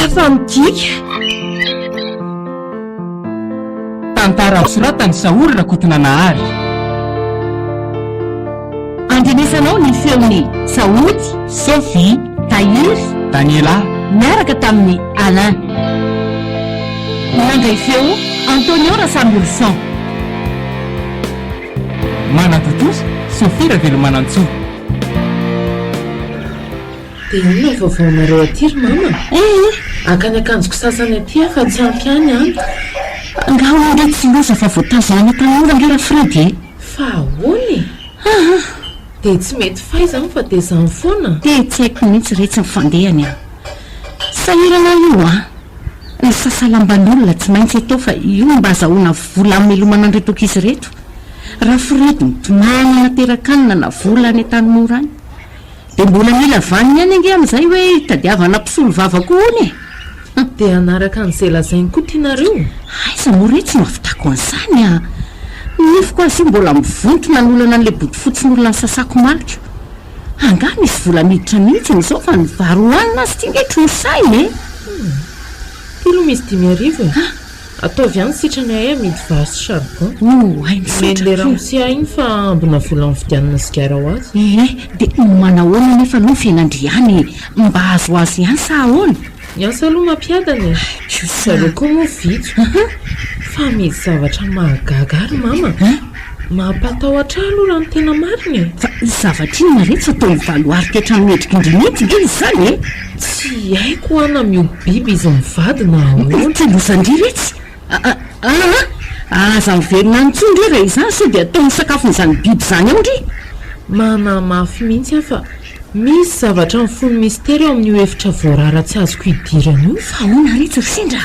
Afa-midika. Tantara nosoratan'i Saholy Rakotonanahary. Andrenesanao ny feon'i Saholy, Sophie, Tahiry, Daniela. Niaraka tamin'i Alain. Nandray feo Antonio Rasamiolison. Manatontosa, Sophie Ravelomanantsoa. Dia inona ny vaovaonareo aty ry mama? Eh! Haka ny akanjoko sasany aty aho fa tsy ampy ahy ny any. Angaha hono re tsy loza fa voatazona any tanora ange Rafredy e! Fa ahoana e? Aa! Dia tsy mety fay izany fa dia izany foana? Dia tsy haiko mihitsy retsy ny fandehany an! Sahirana io an! Ny sasalamban'olona tsy maintsy atao fa io mba azahoana vola hamelomana an'ireto ankizy ireto. Rafredy mitomany hanateran-kanina na vola any Antanimora any. Dia mbola mila vaniny ihany ange amin'izay hoe hitadiavana mpisolo vava koa hono e! Dia hanaraka an'izay lazainy koa tianareo? Aiza moa retsy no ahavitako an'izany a! Ny nifiko aza io mbola mivonto nanolana an'ilay bodofotsin'olona nisasako maliko. Angaha misy vola miditra mihitsy amin'izao fa ny vary hohanina aza ity nge trosaina e! Hum! Ity aloha misy 5000 e! Ataovy ihany sitrany ahay amidy vary sy charbon. Oay misaotra Omeny le akia. ramose ahy iny fa ambina vola nividianana sigara ho azy. Ee, dia manahoana anefa aloha ny fiainandry any e? Mba azoazo ihany sa ahoana? Ny asa aloha mampiadana e. Kosa. Zareo koa moa vitso. Fa misy zavatra mahagaga ahy ry mama. Mampatahotra ahy aloha raha ny tena marina e. Fa zavatra inona re tsy ataon'i Valoarika hatramin'ny endriky ndry mihitsy nge izany e? Tsy haiko hoa na miompy biby izy mivady na ahoana. Tsy lozan-dry retsy a! a! Aza miverina any intsony ndry raha izany sao dia ataony sakafon'izany biby izany ao ndry. Manahy mafy mihitsy aho fa misy zavatra mifono mistery ao amin'io efitra voarara tsy azoko idirana io. Fa ahoana retsy ry sendra?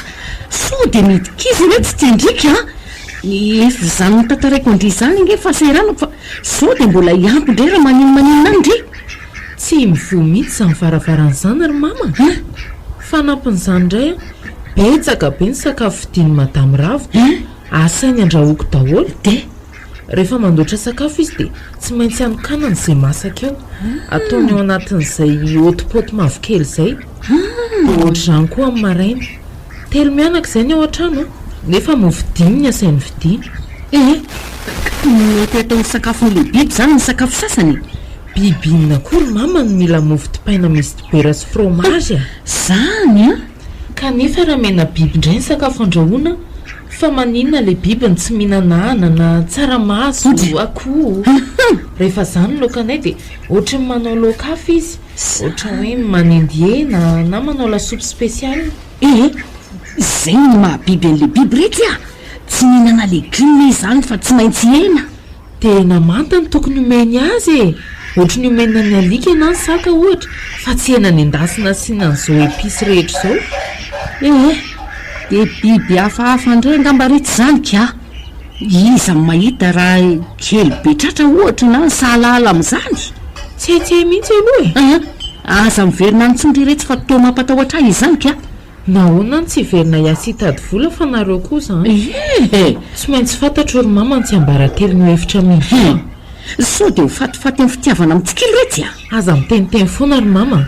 Sao dia midi-kizo ireo tsy tian-driaka a! Efa izany notantaraiko an-dry izany ange ny fahasahiranako fa sao dia mbola hiampy indray raha maninomaninona any ndry. Tsy mivoha mihitsy izany varavarana izany ry mama a! Fanampin'izany indray an, betsaka be ny sakafo vidian'i Madame Ravo dia asainy andrahoiko daholo. Dia? Rehefa mandoatra sakafo izy dia tsy maintsy anokanany izay masaka eo. Ataony ao anatin'izay hotpot mavokely izay. Dia ohatr'izany koa amin'ny maraina. Telo mianaka izay ny ao an-trano nefa mofo dimy ny asainy vidiana. Eh! Ka mety ataony sakafon'ilay biby izany ny sakafo sasany e! Biby inona koa ry mama no mila mofo dipaina misy dibera sy fromage a! Zany an! Kanefa raha mena biby indray ny sakafo andrahoina, fa maninona ilay biby no tsy mihinana anana, tsaramaso, akoho. Rehefa izany ny laokanay dia ohatry ny manao laoka hafa izy, ohatra hoe manendy hena na manao lasopy spécial. Eh! Izay no maha biby an'ilay biby retsy a! Tsy mihinana legioma izy izany fa tsy maintsy hena. Dia hena manta no tokony omeny azy e! Ohatry ny omena ny alika na ny saka ohatra, fa tsy hena nendasina asiana an'izao épices rehetra izao. Eh! Dia biby hafahafa indray angamba re tsy izany ka! Iza no mahita raha kely be tratra ohatra na ny sahalalala amin'izany? Tsy hay tsy hay mihitsy aloha e! An! Aza miverina any intsony ry retsy fa toa mampatahotra ahy izany ka! Nahoana no tsy hiverina hiasa hitady vola fa nareo koa zany? Ee! Tsy maintsy fantatro ry mama ny tsiambaratelon'io efitra mihidy io a! Sao dia ho fatifaty amin'ny fitiavana mitsikilo retsy a! Aza miteniteny foana ry mama a!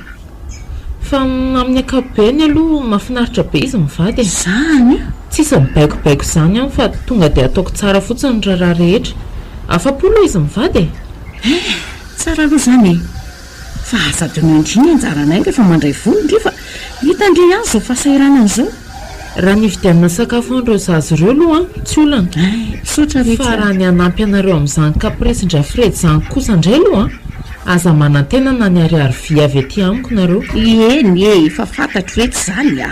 Fa amin'ny ankapobeny aloha mahafinaritra be izy mivady e! Zany a! Tsisy mibaikobaiko izany any fa tonga dia ataoko tsara fotsiny ny raharaha rehetra. Afa-po aloha izy mivady e! Eh! Tsara aloha izany e! Fa aza adinoy ndry ny anjaranay rehefa mandray vola ndry fa hita ndry ihany izao fahasahiranana izao. Raha ny hividianana sakafo an'ireo zaza ireo aloha an, tsy olana. Eh, misaotra retsy Fa a. raha ny hanampy anareo amin'izany caprice-ndRafredy izany kosa indray aloha an, aza manantena na ny ariary vy avy aty amiko nareo. Eny e, efa fantatro retsy izany a.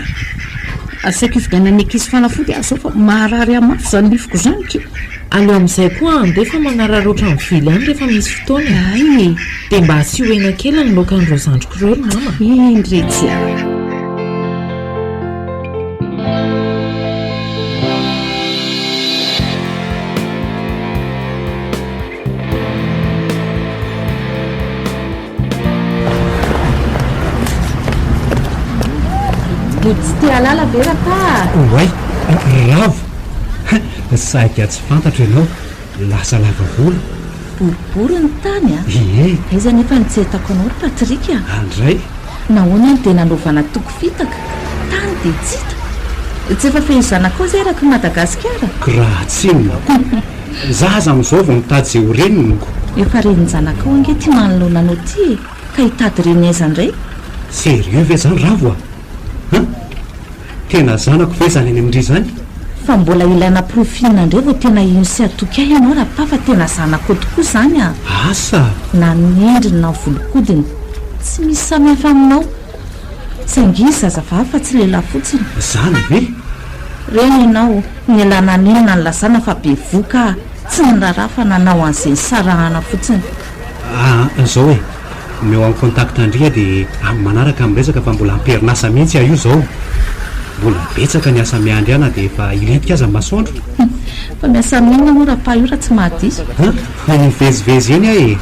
Asaiko hividianan'ny ankizy fanafody aho izao fa maharary ahy mafy izany nifiko izany ki. Aleo amin'izay koa handeha fa manararaotra mivily any rehefa misy fotoana e. Hay e! Dia mba asio hena kely ny laokan'ireo zandriko ireo ry mama. Eny re tsy a. Mody tsy te hahalala ve Rapa a? Oay! Ravo! Saika tsy fantatro ianao, lasa lava volo. Boribory ny tany a! Ie! Aiza anefa no tsy ahitako anao ry Patrick a? Andray! Nahoana no dia nanaovana toky fitaka? tany dia tsy hita. Tsy efa feno zanakao izay eraky Madagasikara? Raha tsy inona ko. Za aza amin'izao vao mitady izay ho reniny ko. Efa renin-janakao ange ity manoloana anao ity e! Ka hitady reny aiza indray? Sérieux ve zany Ravo a? An? Tena zanako ve zany any amin-dry zany? Fa mbola ilaina porofo inona indray vao tena hino sy hatoky ahy ianao Rapà fa tena zanakao tokoa izany a! Asa! Na ny endriny na ny volon-kodiny, tsy misy samihafa aminao. Saingy izy zazavavy fa tsy lehilahy fotsiny. Zany ve? Reny ianao, nialana nenina nilazana fa bevoka aho, tsy niraharaha fa nanao an'izay nisarahana fotsiny. Aa zao e, omeo an'i contact ndry dia amin'ny manaraka miresaka fa mbola am-perinasa mihitsy aho io zao. Mbola betsaka ny asa miandry ahy na dia efa hilentika aza ny masoandro. Fa miasa amin'inona moa Rapà io raha tsy mahadiso? An, mivezivezy eny aho e.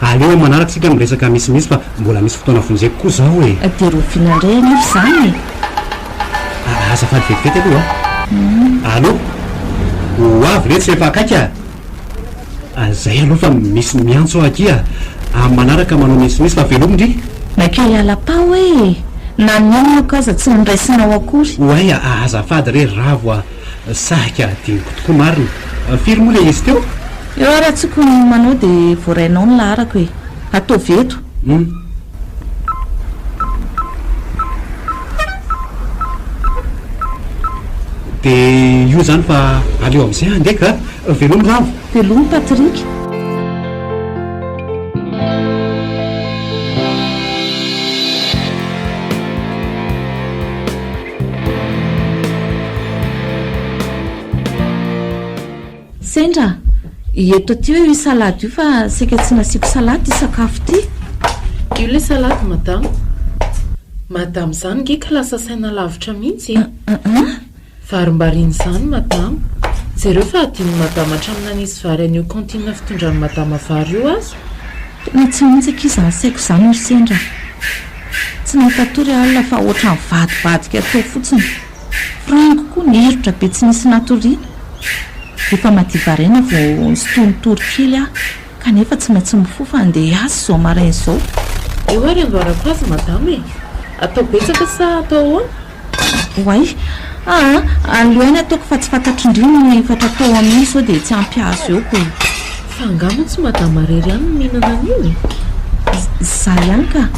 Aleo amin'ny manaraka isika miresaka misimisy fa mbola misy fotoana vonjeko koa zao e. Dia roviana indray anefa izany e. Azafady vetivety aloha a. Allo. Ho avy letsy rehefa akaiky a. Zay aloha fa misy miantso aho akia a. Amin'ny manaraka manao misimisy fa veloma ndry. Maika hiala pao e! Na ny oloko aza tsy noraisinao akory. Oay a, azafady re Ravo a. Saika adinoko tokoa marina. Firy moa ilay izy teo? Eo ary antsoiko ny manao dia voarainao ny laharako e. Ataovy eto. Hum. Dia io izany fa aleo amin'izay handeha ka. Veloma Ravo. Veloma Patrick. Sendra, eto aty hoe io salady io fa saika tsy nasiako salady ity sakafo ity. Io ilay salady madama. Madama izany nge ka lasa saina lavitra mihitsy e. Varimbariana izany madama. Jereo fa adinon'i madama hatramin'ny nanisy vary an'io cantine fitondran'i madama vary io aza. Tena tsy mihitsy akia izany saiko izany ry Sendra a. Tsy nahita tory alina fa ohatran'ny nivadibadika teo fotsiny. Frank koa niherotra be tsy nisy natoriana. Efa madiva haraina vao nisintonin-tory kely aho kanefa tsy maintsy mifoha fa handeha hiasa izao maraina izao. Eo ary andoharako azy madama e! Atao betsaka sa atao ahoana? Oay! Aa! Aleo ihany ataoko fa tsy fantatro ndry ny fatra atao amin'iny sao dia tsy ampy azy eo ko. Fa angaha moa tsy madama irery ihany no mihinana an'io e? Za ihany ka!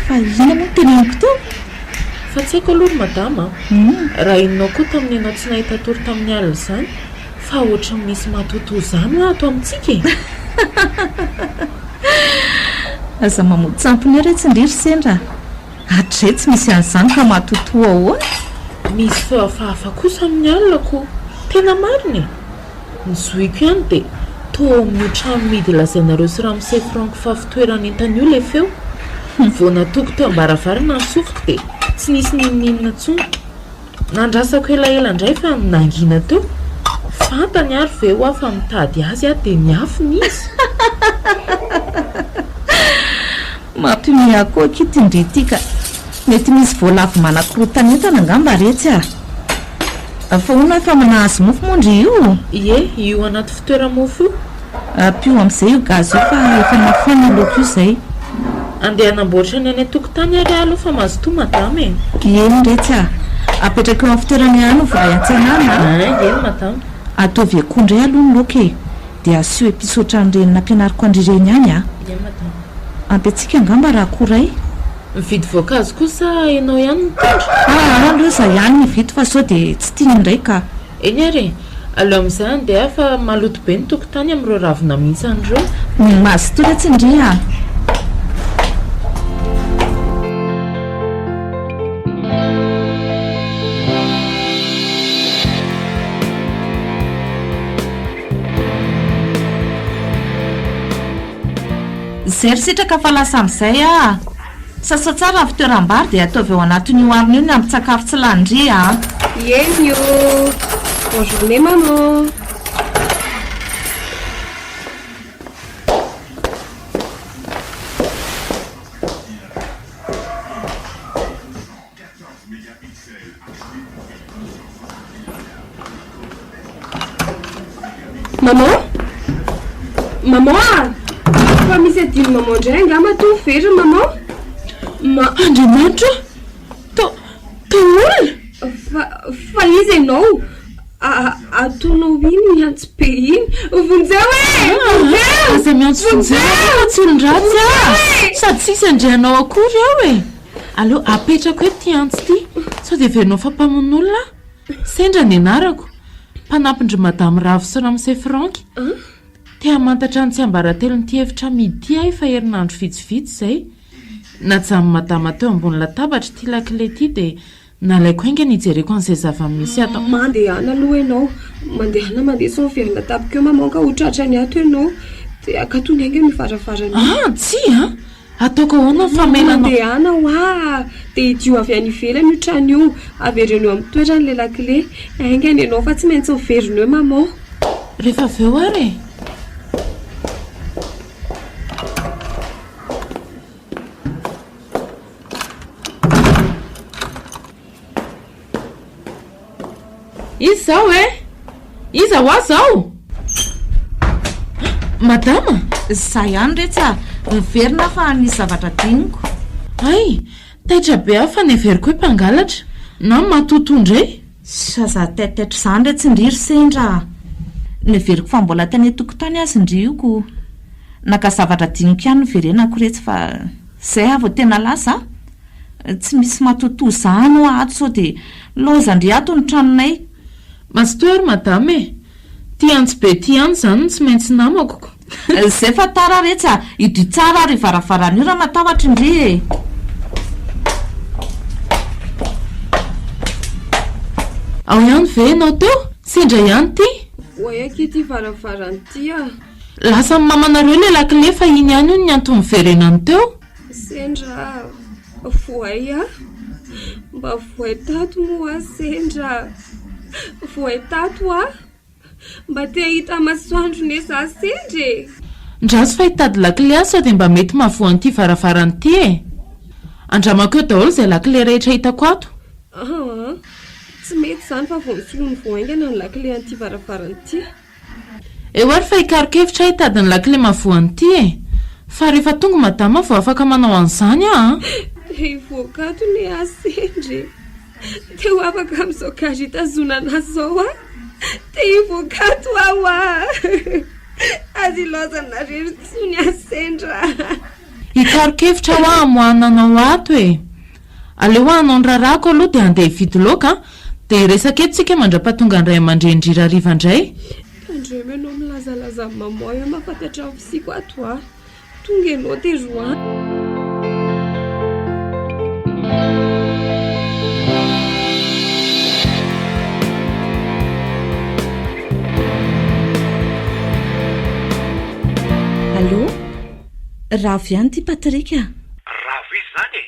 Fa inona moa no teneniko teo? Fa tsy haiko aloha ry madama a! Raha henonao koa tamin'ny ianao tsy nahita tory tamin'ny alina izany fa ohatran'ny misy matotoa izany hoa ato amintsika e! Aza mamoa tsampona eo re tsindry ry sendra a! Hatrizay tsy misy an'izany fa matotoa ahoana? Misy feo hafahafa kosa amin'ny alina ko! Tena marina e! Ny zohiko ihany dia toa ao amin'io trano mihidy lazainareo sy ramose Franck fa fitoeran'entana io ilay feo. Vao natoky teo am-baravarana ny sofiko dia tsy nisy n'inon'inona intsony. Nandrasako elaela indray fa nangina teo. Fantany ary ve hoa fa mitady azy aho dia niafina izy? Mampiomehy ahy koa akia ty ndry ty ka. Mety misy voalavo manakorotan'entana angamba retsy ah. Fa hono efa nahazo mofo moa ndry io? Ie, io anaty fitoera-mofo io. Ampio amin'izay io gaz io fa efa mafana laoka io izay. Andeha hanamboatra ny any an-tokotany ary aho aloha fa mazotoa madama e. Eny retsy ah. Apetrako eo amin'ny fitoerana ihany ny voay an-tsenana a. Eny madama. Ataovy akoho indray aloha ny laoka e. Dia asio epice ohatran'ireny nampianariko an-dry ireny ihany a. Eny madama. Ampy antsika angamba raha akoho iray. Mividy voankazo koa sa ianao ihany mitondra? Aa aleo za ihany mividy fa sao dia tsy tiany indray ka. Eny ary e! Aleo amin'izay handeha fa maloto be ny tokotany amin'ireo ravina mihintsana ireo. Mazotoa re tsindria a! Zay ry sitraka fa lasa amin'izay ah! Sasao tsara ny fitoeram-bary dia ataovy ao anatin'io harona io ny ambin-tsakafo tsy lany ndry a! Eny ô! Bonne journée maman! Maman! Maman ah! Fa misy adinon'i maman indray angaha matoa very maman? Ma. Andriamanitra o! To. Toa olona? Fa, fa iza ianao? Ataonao iny ny antso be iny. Vonjeo e! Vonjeo! Aza miantso vonjeo aho fa tsy olon-dratsy aho. Sady tsisy handre anao akory aho e! Aleo apetrako eto ity antso ity, sao dia heverinao fa mpamono olona aho. Sendra ny anarako. Mpanampin-dry Madame Ravo sy Ramose Franck. Te hamantatra ny tsiambaratelon'ity efitra amidy ity aho efa herinandro vitsivitsy izay. Najanon'i Madama teo ambony latabatra ity lakile ity dia nalaiko haingana hijereko an'izay zava-misy ato. Mandehana aloha ianao. Mandehana mandeha sao miverina tampoka eo maman ka ho tratrany ato ianao. Dia akatony haingana io varavarana io. Ah, tsia a! Ataoko ahoana ny famelanao. Mandehana hoa! Dia hidio avy any ivelany io trano io. Avereno eo amin'ny toerany ilay lakile. Haingana ianao fa tsy maintsy miverina eo maman. Rehefa avy eo ary e! Iza izao e? Iza hoa izao? Madama? Izaho ihany re tsy a! Miverina aho fa nisy zavatra adinoko. Hay! Taitra be aho fa neveriko hoe mpangalatra na matotoa indray. Aza taitaitra izany re tsy ndry ry sendra a! Neveriko fa mbola tany an-tokotany aza ndry io ko. Naka zavatra adinoko ihany niverenako retsy fa izay aho vao tena lasa a! Tsy misy matotoa izany hoa ato sao dia laozan-dry ato ny tranonay. Mazotoa ary madama e! Ty antso be ty ihany izany no tsy maintsy namako ko. Zay fa tara retsy a! Idio tsara ary io varavarana io raha matahotra ndry e! Ao ihany ve ianao teo? Sendra ihany ity. Oay akia ity varavarana ity a! Lasan'ny mamanareo ilay lakile fa iny ihany hono ny antony niverenany teo. Sendra voay ah! Mba voay tato moa ah sendra! Voay tato ah! Mba te hahita masoandro ne za sendra e! Ndraso fa hitady lakile aho sao dia mba mety mahavoa an'ity varavarana ity e! Andramako eo daholo izay lakile rehetra hitako ato. Aa! Tsy mety izany fa vao nosoloiny vao haingana ny lakile an'ity varavarana ity. Eo ary fa hikaroka hevitra aho hitady ny lakile mahavoa an'ity e! Fa rehefa tonga madama vao afaka manao an'izany aho an! Te hivoaka ato ne aho sendra e! Te ho afaka amin'izao gadra itazonana ahy izao aho! Te hivoaka ato aho a! Aza ilaozana irery intsony aho sendra a! Hikaroka hevitra aho hamoahana anao ato e! Aleo aho hanao ny raharahako aloha dia handeha hividy laoka an! Dia hiresaka eto tsika mandra-pahatonga ny ray aman-drenin-dry Rariva indray. Tandremo ianao milazalaza amin'i maman eo mahafantatra ny fisiako ato a! Tonga ianao dia roahina. Allô? Ravo ihany ity Patrick a! Ravo iza izany e?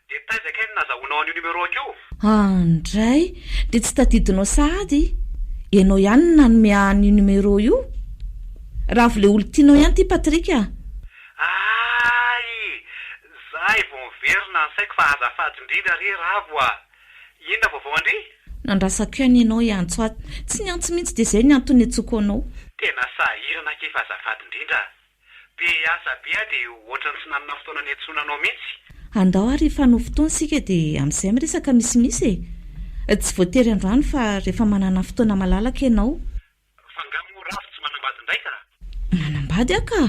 Dia taiza kay no nazahoanao an'io numéro-ko io? Andray! Dia tsy tadidinao sahady? Ianao ihany no nanome ahy an'io numéro io? Ravo le olon-tianao ihany ity Patrick a! Hay! Zay vao miverina ny saiko fa azafady indrindra re Ravo a! Inona vaovao an-dry? Nandrasako ihany ianao hiantso ahy. Tsy niantso mihitsy dia izay ny antony niantsoako anao. Tena sahirana akia fa azafady indrindra a! Be asa be aho dia ohatran'ny tsy nanana fotoana niantsoana anao mihitsy. Andao ary hifanao fotoana isika dia amin'izay miresaka misimisy e! Tsy voatery androany fa rehefa manana fotoana malalaka ianao. Fa nga moa Ravo tsy manambady indray ka? Manambady aho ka!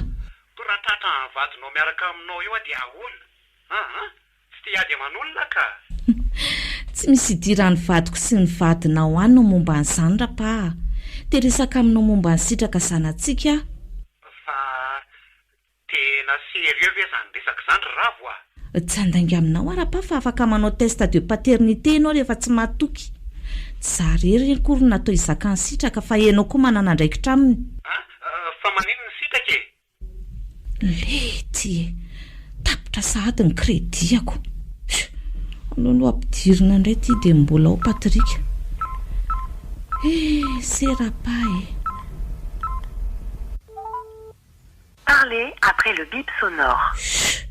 Ko raha tratra ny vadinao miaraka aminao eo aho dia ahoana? Aa! Tsy te hiady aman'olona ka! Tsy misy idiran'ny vadiko sy ny vadinao any ny momba an'izany Rapa a! Te resaka aminao momba an'i Sitraka zanatsika aho. Fa tena sérieux ve izany resaka izany ry Ravo a? Tsy handainga aminao aho Rapa fa afaka manao test de paternité ianao rehefa tsy mahatoky. Tsy za irery akory no natao hizaka an'i Sitraka fa ianao koa manana andraikitra aminy. An! Fa maninona i Sitraka e? Lety e! Tapitra sahady ny crédit-ako. Pfiou! Aleo aloha ampidirina indray ity dia mbola ao Patrick. Eh! Serapa e! Parlez après le bip sonore. Chut!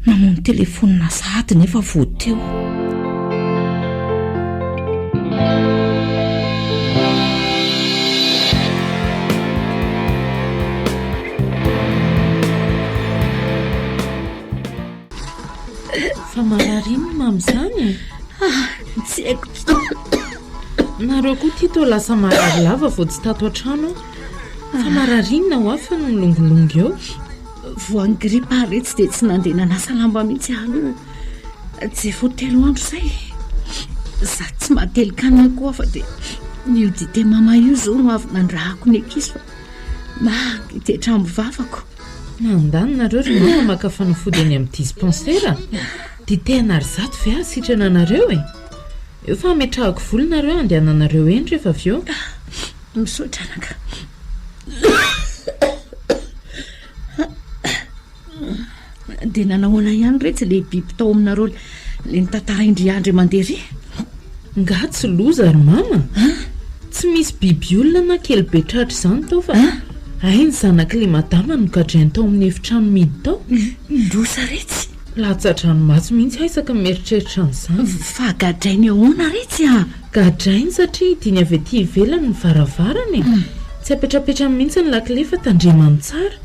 Namono telefonina sahady nefa vao teo. Fa marary inona amin'izany e? Tsy haiko intsony. Nareo koa ity toa lasa marary lava vao tsy tato an-trano aho. Fa marary inona ho aho fa no milongilongy eo? Voan'ny gripa aho retsy dia tsy nandeha nanasa lamba mihitsy aho aloha. Tsy efa ho telo andro izay. Za tsy mahatelin-kanina koa aho fa dia io dite mama io izao no avy nandrahako ny ankizy fa mangidy hatramin'ny vavako. Mandany nareo ry mama maka fanafody eny amin'ny dispensaire. Dite an'arizato ve hahasitrana anareo e? Eo fa hametrahako vola nareo handehananareo eny rehefa avy eo. Misaotra anaka. Dia nanahoana ihany retsy ilay biby tao aminareo ilay notantarain-dry Andry mandeha ry? Nga tsy loza ry mama? Tsy misy biby olona na kely be tratra izany tao fa hay ny zanak'ilay madama no gadrainy tao amin'ny efitrano mihidy tao. Loza retsy! Latsa-dranomaso mihitsy aho isaky ny mieritreritra an'izany. Fa gadrainy ahoana retsy a? Gadrainy satria hidiany avy aty ivelany ny varavarana e! Tsy apetrapetrany mihitsy ny lakile fa tandremany tsara.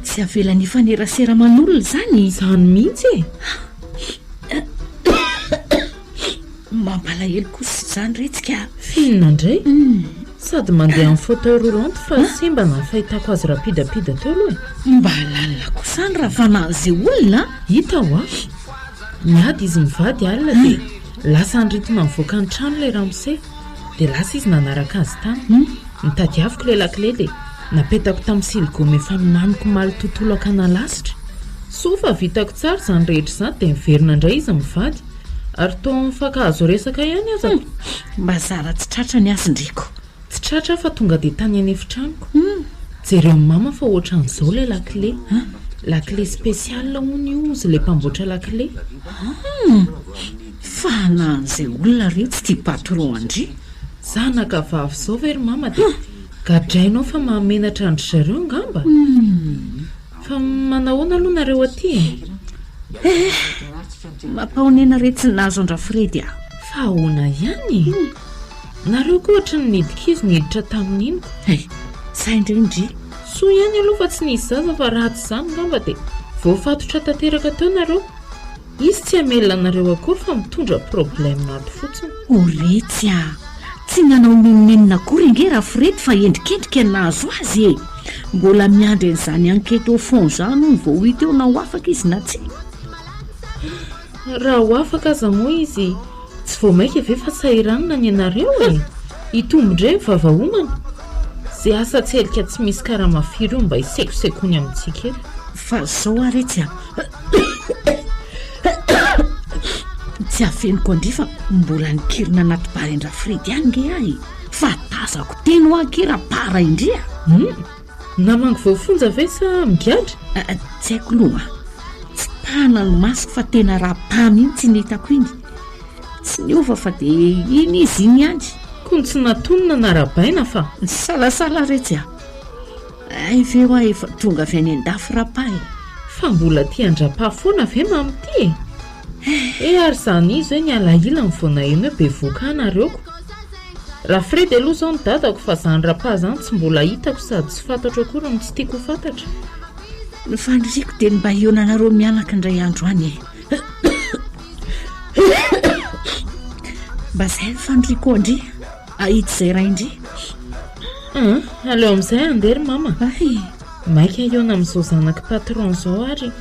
Tsy avelany hifanerasera aman'olona izany? Izany mihitsy e! Mampalahelo kosa izany retsy ka! F'inona indray? Sady mandeha amin'ny fauteuil roulant fa sembana ny fahitako azy rapidapida teo aloha e! Mba lalina kosa any raha fanahin'izay olona a! Hita hoa! Niady izy mivady alina dia lasa niritona nivoaka ny trano ilay ramose dia lasa izy nanaraka azy tany. Notadiaviko ilay lakile dia napetako tamin'ny siligaoma efa nomaniko omaly tontolo hakana lasitra. Soa fa vitako tsara izany rehetra izany dia niverina indray izy mivady ary toa nifankahazo resaka ihany aza ko. Mba zara tsy tratra ny azy ndry ko. Tsy tratra aho fa tonga dia tany an'efitranoko. Jereo ny mama fa ohatran'izao ilay lakile. Lakile spécial hono io hozy ilay mpamboatra lakile. Hum! Fa anan'izay olona re tsy tia patron an-dry. Zanaka vavy izao ve ry mama dia gadrainao fa mahamenatra an-dry zareo angamba? Fa manahoana aloha nareo aty e? Eh! Mampahonena re tsy nahazo an-dRafredy ah! Fa ahoana ihany e? Nareo koa ohatry ny nidi-kizo niditra tamin'iny ko. Hay, sahy indray ndry. Soa ihany aloha fa tsy nisy zaza fa raha tsy izany angamba dia voafatotra tanteraka teo nareo. Izy tsy hamelona anareo akory fa mitondra problème ato fotsiny. O retsy a! Tsy nanao n'inon'inona akory ange Rafredy fa endrikendrika ny nahazo azy e! Mbola miandry an'izany enquête au fond izany hono vao ho hita eo na ho afaka izy na tsia. Raha ho afaka aza moa izy tsy vao maika ve fa sahiranina ny anareo e! Hitombo indray ny vava homana. Ze asa tselika tsy misy karama firy io mba hisekosekoany amintsika eto. Fa zao ary etsy a! Tsy afeniko an-dry fa mbola nikirina anaty bary an-dRafredy ihany nge aho e! Fa tazako teny hoa akia Rapara indry a! Hum! Namangy voafonja ve sa migadra? Tsy haiko aloha a! Tsy pahana ny masoko fa tena Rapa mihitsy iny hitako iny. Tsy niova fa dia iny izy iny ihany. Koa ny tsy natonina narabaina fa. Nisalasala retsy a! Hay ve hoa efa tonga avy any an-dafy Rapa e! Fa mbola tia an-dRapa foana ve Mamy ty e? Eh ary izany izy hoe niala ilany vao naheno hoe bevohoka nareo ko! Rafredy aloha izao ny dadako fa izany Rapa izany tsy mbola hitako sady tsy fantatro akory no tsy tiako ho fantatra. Ny faniriako dia ny mba hihaonanareo mianaka indray andro any e! Mba izay ny faniriako an-dry. Ahita izay rain-dry. Hum, aleo amin'izay handeha ry mama. Hay. Maika hihaona amin'izao zanak'i patron izao ary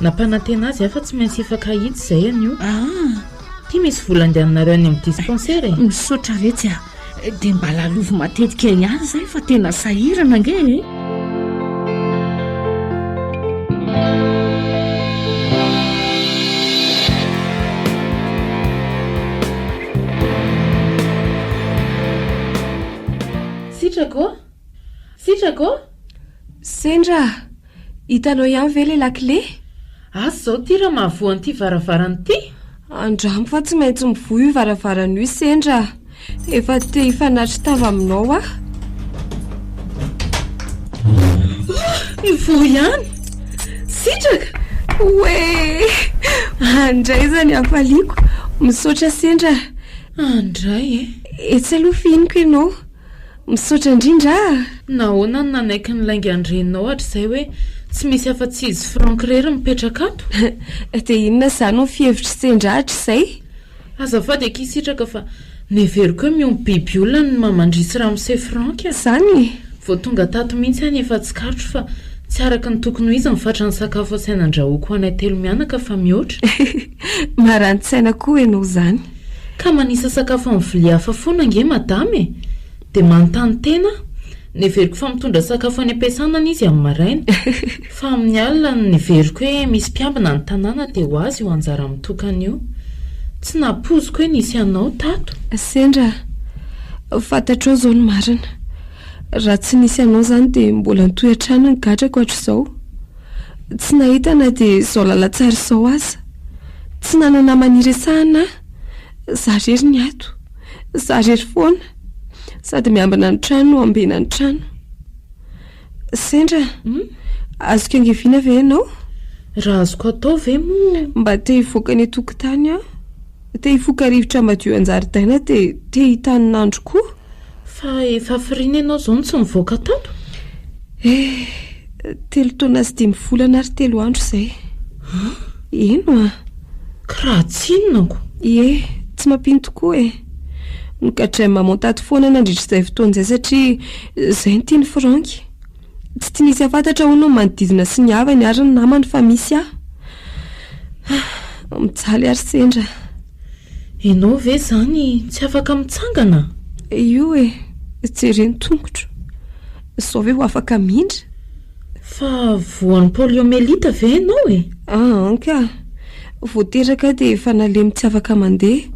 nampanantena azy aho fa tsy maintsy hifankahita izay anio. Ah. Ity misy vola andehananareo any amin'ny dispensaire e. Misaotra retsy a. Dia mba lalovy matetika ihany izay fa tena sahirana ange e. Sitraka ô! Sitraka ô! Sendra, hitanao ihany ve ilay lakile? Asa izao ity raha mahavoa an'ity varavarana ity? Andramo fa tsy maintsy mivoha io varavarana io Sendra a! Efa te hifanatri-tava aminao aho. Mivoha ihany! Sitraka! Oee! Andray izany hafaliako! Misaotra Sendra a! Andray e! Etsy aloha fihiniko ianao. Misaotra indrindra a! Nahoana no nanaiky ny laingan-dreninao hatrizay hoe tsy misy afa-tsy izy Franck irery mipetraka ato? Dia inona izany no fihevitr'i Sendra hatrizay? Azafady akia Sitraka fa neveriko hoe miompy biby olona ny mamandrisy ramose Franck a! Zany e! Vao tonga tato mihitsy aho no efa tsikaritro fa tsy araka ny tokony ho izy ny fatran'ny sakafo asaina andrahoako ho anay telo mianaka fa mihoatra. Marani-tsaina koa ianao izany. Ka manisa sakafo amin'ny vilia hafa foana ange madama e! Dia manontany tena aho. Neveriko fa mitondra sakafo any am-piasana anie izy amin'ny maraina. Fa amin'ny alina no neveriko hoe misy mpiambina ny tanàna dia ho azy io anjara mitokana io. Tsy nampoiziko hoe nisy anao tato. Sendra, fantatrao izao ny marina. Raha tsy nisy anao izany dia mbola nitohy hatrany ny gadrako hatrizao. Tsy nahita na dia izao lalantsara izao aza. Tsy nanana namana hiresahana aho. Za rery ny ato. Za rery foana. Sady miambina ny trano no ambena ny trano. Sendra, azoko iangaviana ve ianao? Raha azoko atao ve moa? Mba te hivoaka eny an-tokotany aho. Te hifoka rivotra madio an-jaridaina dia te hitanin'andro koa. Fa efa hafiriana ianao izao no tsy nivoaka tato? Eh, telo taona sy dimy volana ary telo andro izay. An? Eno an! Ka raha tsy inona ko? Ie, tsy mampino tokoa e! Nogadrain'i maman tato foana nandritra izay fotoana izay satria izay no tian'i Franck. Tsy tiany hisy hahafantatra hono ny manodidina sy ny havany ary ny namany fa misy aho. Ah, mijaly ary sendra. Ianao ve izany tsy afaka mitsangana? Io e, jereo ny tongotro. Izao ve ho afaka mindra? Fa voan'ny poliomyélite ve ianao e? Aa ka! Vao teraka aho dia efa nalemy tsy afaka mandeha.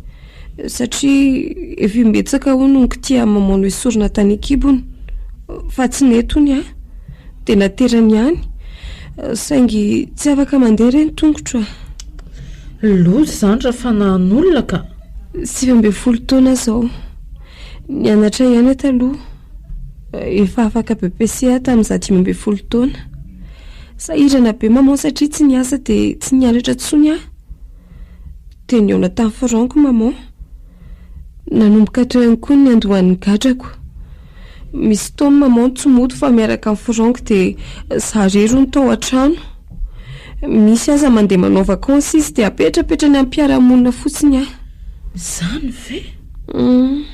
Satria efa imbetsaka hono nokitihan'i maman noesorina tany an-kibony. Fa tsy nety hono aho. Dia naterany ihany. Saingy tsy afaka mandeha re ny tongotro a! Loza izany raha fanahin'olona ka! 19 taona aho izao. Nianatra ihany aho taloha. Efa afaka BEPC aho tamin'izaho 15 taona. Sahirana be maman satria tsy niasa dia tsy nianatra intsony aho. Dia nihaona tamin'i Franck maman. Nanomboka teo ihany koa ny niandohan'ny gadrako. Misy fotoana maman tsy mody fa miaraka amin'i Franck dia za irery hono tao an-trano. Misy aza mandeha manao vacances izy dia apetrapetrany amin'ny mpiara-monina fotsiny aho. Izany ve? Hum.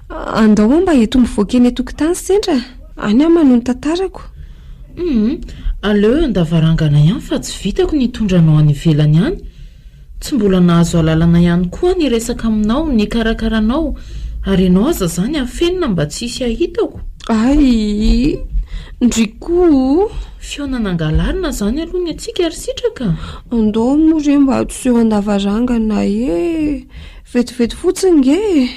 Andao aho mba eto mivoaka eny an-tokotany sendra. Any aho manohy ny tantarako. Hum. Aleo eo an-davarangana ihany fa tsy vitako ny hitondra anao any ivelany any. Tsy mbola nahazo alalana ihany koa aho ny hiresaka aminao, ny hikarakara anao, ary ianao aza izany afenina mba tsy hisy hahitako. Ay! Ndry koa o! Fihaonana angalarina izany aloha ny antsika ry Sitraka a! Andao moa re mba adoseho an-davarangana e! Vetivety fotsiny nge e!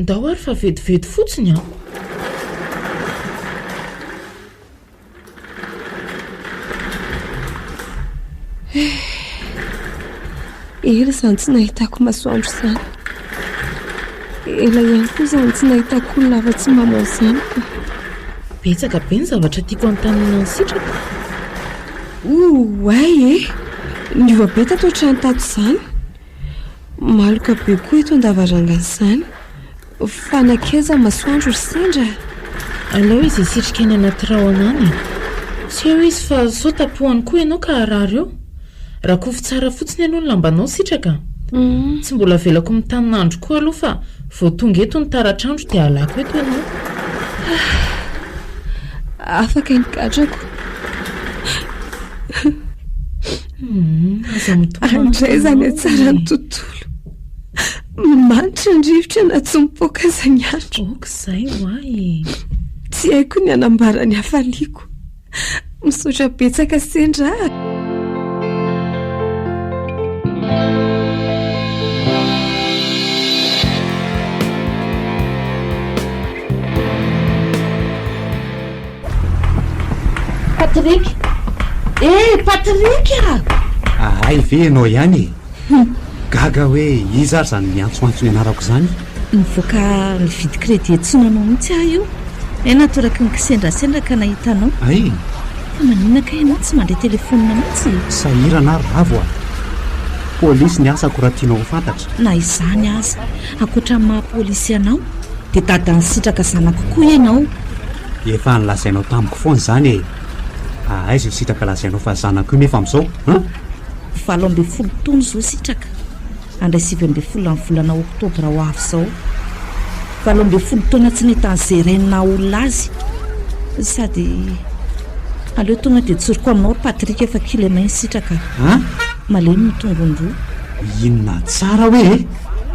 Ndao ary fa vetivety fotsiny an! Ela izany tsy nahitako masoandro izany. Ela ihany koa izany tsy nahitako olona afa-tsy maman izany ka. Betsaka be ny zavatra tiako hanontaniana an'i Sitraka. Oay e! Niova be tato an-trano tato izany. Maloka be koa eto an-davarangana izany. Fa nankaiza ny masoandro ry Sendra a? Aleo izy hisitrika any anaty rahona any e! Tsy eo izy fa sao tapohany koa ianao ka harary eo. Rakofy tsara fotsiny aloha ny lambanao Sitraka a! Tsy mbola avelako mitanina andro koa aloha fa vao tonga eto ny taratr'andro dia alako eto ianao. Afaka ny gadrako. Aza mitomany Any indray izany hatsaran'ny tontolo. Manitra ny rivotra na tsy mipoaka aza ny andro. Ok izay ho ahy e. Tsy haiko ny hanambara ny hafaliako. Misaotra betsaka sendra a. Patrick! Eh, Patrick a! Hay ve ianao ihany e? Gaga hoe iza ary izany miantsoantso ny anarako izany? Nivoaka nividy crédit etsy Soanamao mihitsy aho io. Hay natoraky ny kisendrasendra ka nahita anao. Hay! Fa maninona kay ianao tsy mandray telefaonina mihitsy e? Sahirana aho ry Ravo a! Polisy ny asako raha tianao ho fantatra. Na izany aza, ankoatra ny maha polisy anao dia dadan'i Sitraka zanako koa ianao. Efa nolazainao tamiko foana izany e! Aiza io Sitraka lazainao fa zanako io nefa amin'izao an? 18 taona izao Sitraka. Handray 19 amin'ny volana oktobra ho avy izao. 18 taona tsy nahitan'i Zerainy naha olona azy. Sady aleo tonga dia tsoriko aminao ry Patrick fa kilemain sitraka. An? Malemy ny tongony roa. Inona tsara hoe e?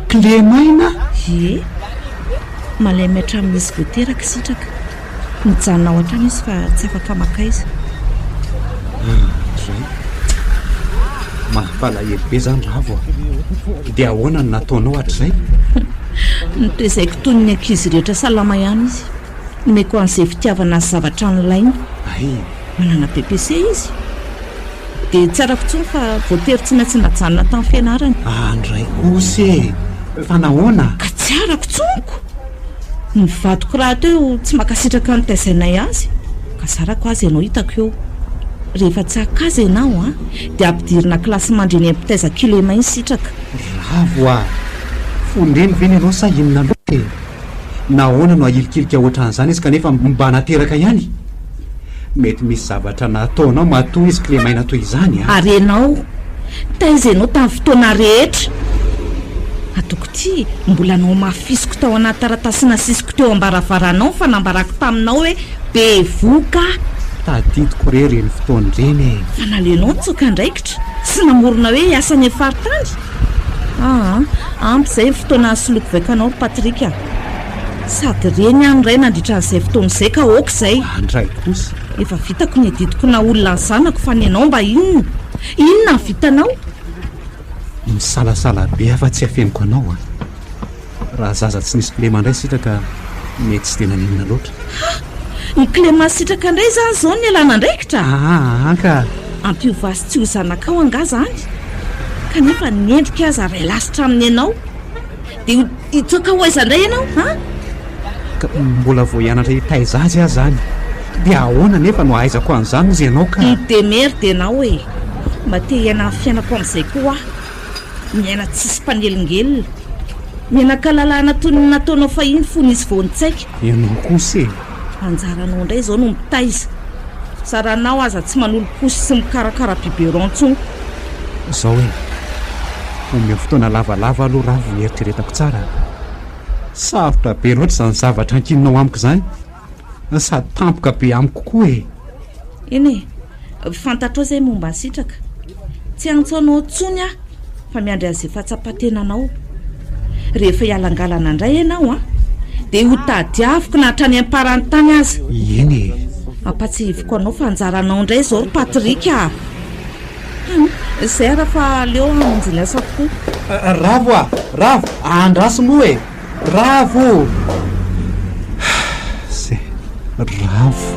Kilemaina? Ie. Malemy hatramin'izy vao teraka sitraka. Mijanona ao an-trano izy fa tsy afaka makaiza. Andray. Mampalahelo be izany Ravo a. Dia ahoana no nataonao hatrizay? Notezaiko toy ny ankizy rehetra salama ihany izy. Nomeko an'izay fitiavana sy zavatra nilainy. Hay. Manana BEPC izy. Dia tsy arako intsony fa voatery tsy maintsy najanona tamin'ny fianarany. Andray kosa e! Fa nahoana? Ka tsy arako intsony ko! Ny vadiko rahateo tsy mankasitraka ny nitaizanay azy, ka zarako aza ianao hitako eo. Rehefa tsy haka azy ianao an, dia ampidirina kilasimandry eny am-pitaiza kilemain sitraka. Bravo a! Fon-dreny ve ny anao sa inona loatra e? Nahoana no ahilikilika ohatran'izany izy kanefa mba nateraka ihany? Mety misy zavatra nataonao matoa izy kilemaina toy izany an! Ary ianao? Taiza ianao tamin'ny fotoana rehetra? Ataoko ity mbola nohamafisiko tao anaty taratasy nasisiko teo am-baravaranao ny fanambarako taminao hoe bevohoka aho. Tadidiko re ireny fotoana ireny e! Fa naleonao nitsoaka andraikitra sy namorona hoe hiasa any amin'ny faritany? Aa, ampy izay ny fotoana nisoloiko vaika anao ry Patrick a! Sady reny aho ny ray nandritra an'izay fotoana izay ka ok izay. Andray kosa. Efa vitako ny adidiko naha olona ny zanako fa ny anao mba inona? Inona ny vitanao? Misalasala be aho fa tsy afeniko anao a! Raha zaza tsy nisy kilema indray sitraka mety tsy dia naninona loatra. Ha! Ny kilema sitraka indray izany izao no ialana andraikitra? Aa ka! Ampiova azy tsy ho zanakao angaha izany? Kanefa ny endrika aza iray lasitra amin'ny anao. Dia hitsoaka ho aiza indray ianao an? Ka mbola vao hianatra hitaiza azy aho izany. Dia ahoana anefa no ahaizako an'izany hozy ianao ka? Mi-demerde ianao e! Mba te hiaina ny fiainako amin'izay koa aho. Miaina tsisy mpanelingelina. Miaina an-kalalahana toy ny nataonao fahiny fony izy vao nitsaika. Ianao kosa e! Anjaranao indray izao no mitaiza. Zaranao aza tsy manolo-posy sy mikarakara biberon intsony. Izao e! Omeo fotoana lavalava aloha Ravo hieritreretako tsara a! Sarotra be loatra izany zavatra ankininao amiko izany, sady tampoka be amiko koa e! Eny e! Fantatrao izay momba an'i Sitraka. Tsy hiantso anao intsony aho fa miandry an'izay fahatsapan-tenanao. Rehefa hialangalana indray ianao an, dia ho tadiaviko na hatrany am-paran'ny tany aza. Eny e! Ampahatsiahiviko anao fa anjaranao indray izao ry Patrick a! Hum, izay ara fa aleo hamonjy ny asako koa. Ravo a! Ravo! Andraso moa e! Ravo! Zay, Ravo.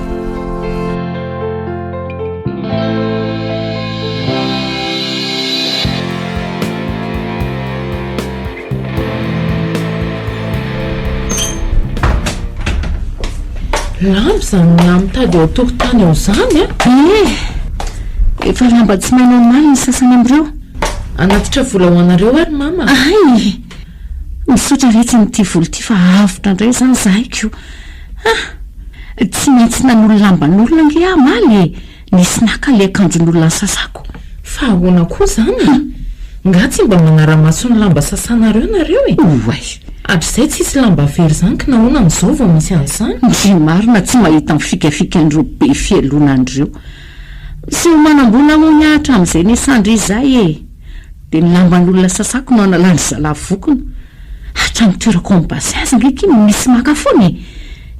Lamba izany miaha mitady ao an-tokotany ao izany a! Ie! Efa lamba tsy maina omaly ny sasany amin'ireo. Hanatitra vola ho anareo ary mama a! Hay! Misaotra retsy an'ity vola ity fa avotra indray izany izahay ko! Ah! Tsy maintsy nanolo lamban'olona ange aho omaly e! Nisy naka ilay akanjon'olona nisasako. Fa ahoana koa izany e? Nga tsy mba manara-maso ny lamba sasanareo nareo e? Oay! Hatrizay tsisy lamba very izany k nahoana amin'izao vao misy an'izany? Ndry marina tsy mahita ny fikafikan'ireo be fialonana ireo. Miseho manam-bola moa ny ahy hatramin'izay niasandry izay e! Dia ny lamban'olona sasako no analan-dry zalahy vokona. Hatramin'ny toerako ao amin'ny bassin aza ange akia misy maka foana e!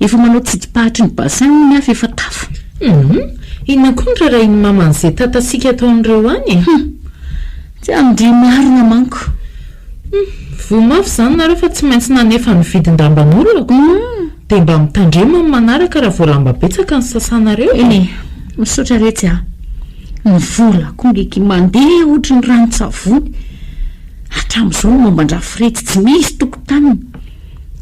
Efa manao tsidim-pahatry ny bassin hono aho f'efa tafa. Humm! Inona koa no rarahin'ny maman'izay tatasika ataon'ireo any e? Humm! Tsy amin-dry marina manko. Humm! Voa mafy izany nareo fa tsy maintsy nanefa ny vidin-damban'olona ko! Dia mba mitandrema amin'ny manaraka raha vao lamba betsaka ny sasanareo e! Eny e! Misaotra retsy a! Ny vola koa nge ki mandeha ohatry ny ranon-tsavony. Hatramin'izao ny momba an-dRafredy tsy misy tokotaniny.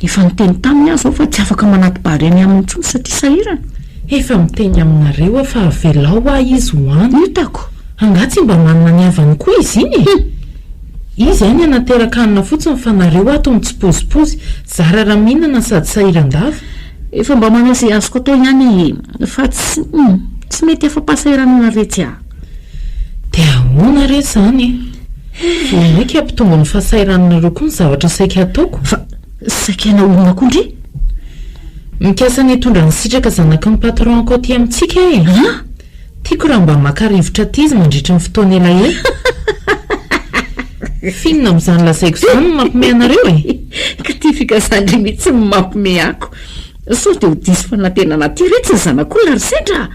Efa niteny taminy aho izao fa tsy afaka manati-bary any aminy intsony satria sahirana. Efa miteny aminareo aho fa avelao hoa izy ho any. Hitako. Angaha tsy mba manana ny havany koa izy iny e? Hum. Izy any hanateraka hanina fotsiny fa nareo ato mitsipozipozy, zara raha mihinana sady sahiran-dava. Efa mba manao izay azoko atao ihany e, fa tsy, hum, tsy mety afa-pahasahiranana retsy a! Dia ahoana re izany e? Vao mainka hampitombo ny fahasahirananareo koa ny zavatra saika hataoko. Fa saika hanao inona koa ndry? Mikasa ny hitondra an'i Sitraka zanaky ny patron-ko aty amintsika aho e! An? Tiako raha mba maka rivotra aty izy mandritra ny fotoana elaela. F'inona amin'izany lazaiko izany no mampime anareo e? Ka ity fikasan-dry mihitsy no mampime ako. Sao dia ho diso fanantenana aty re tsy ny zanak'olona ry Sendra a!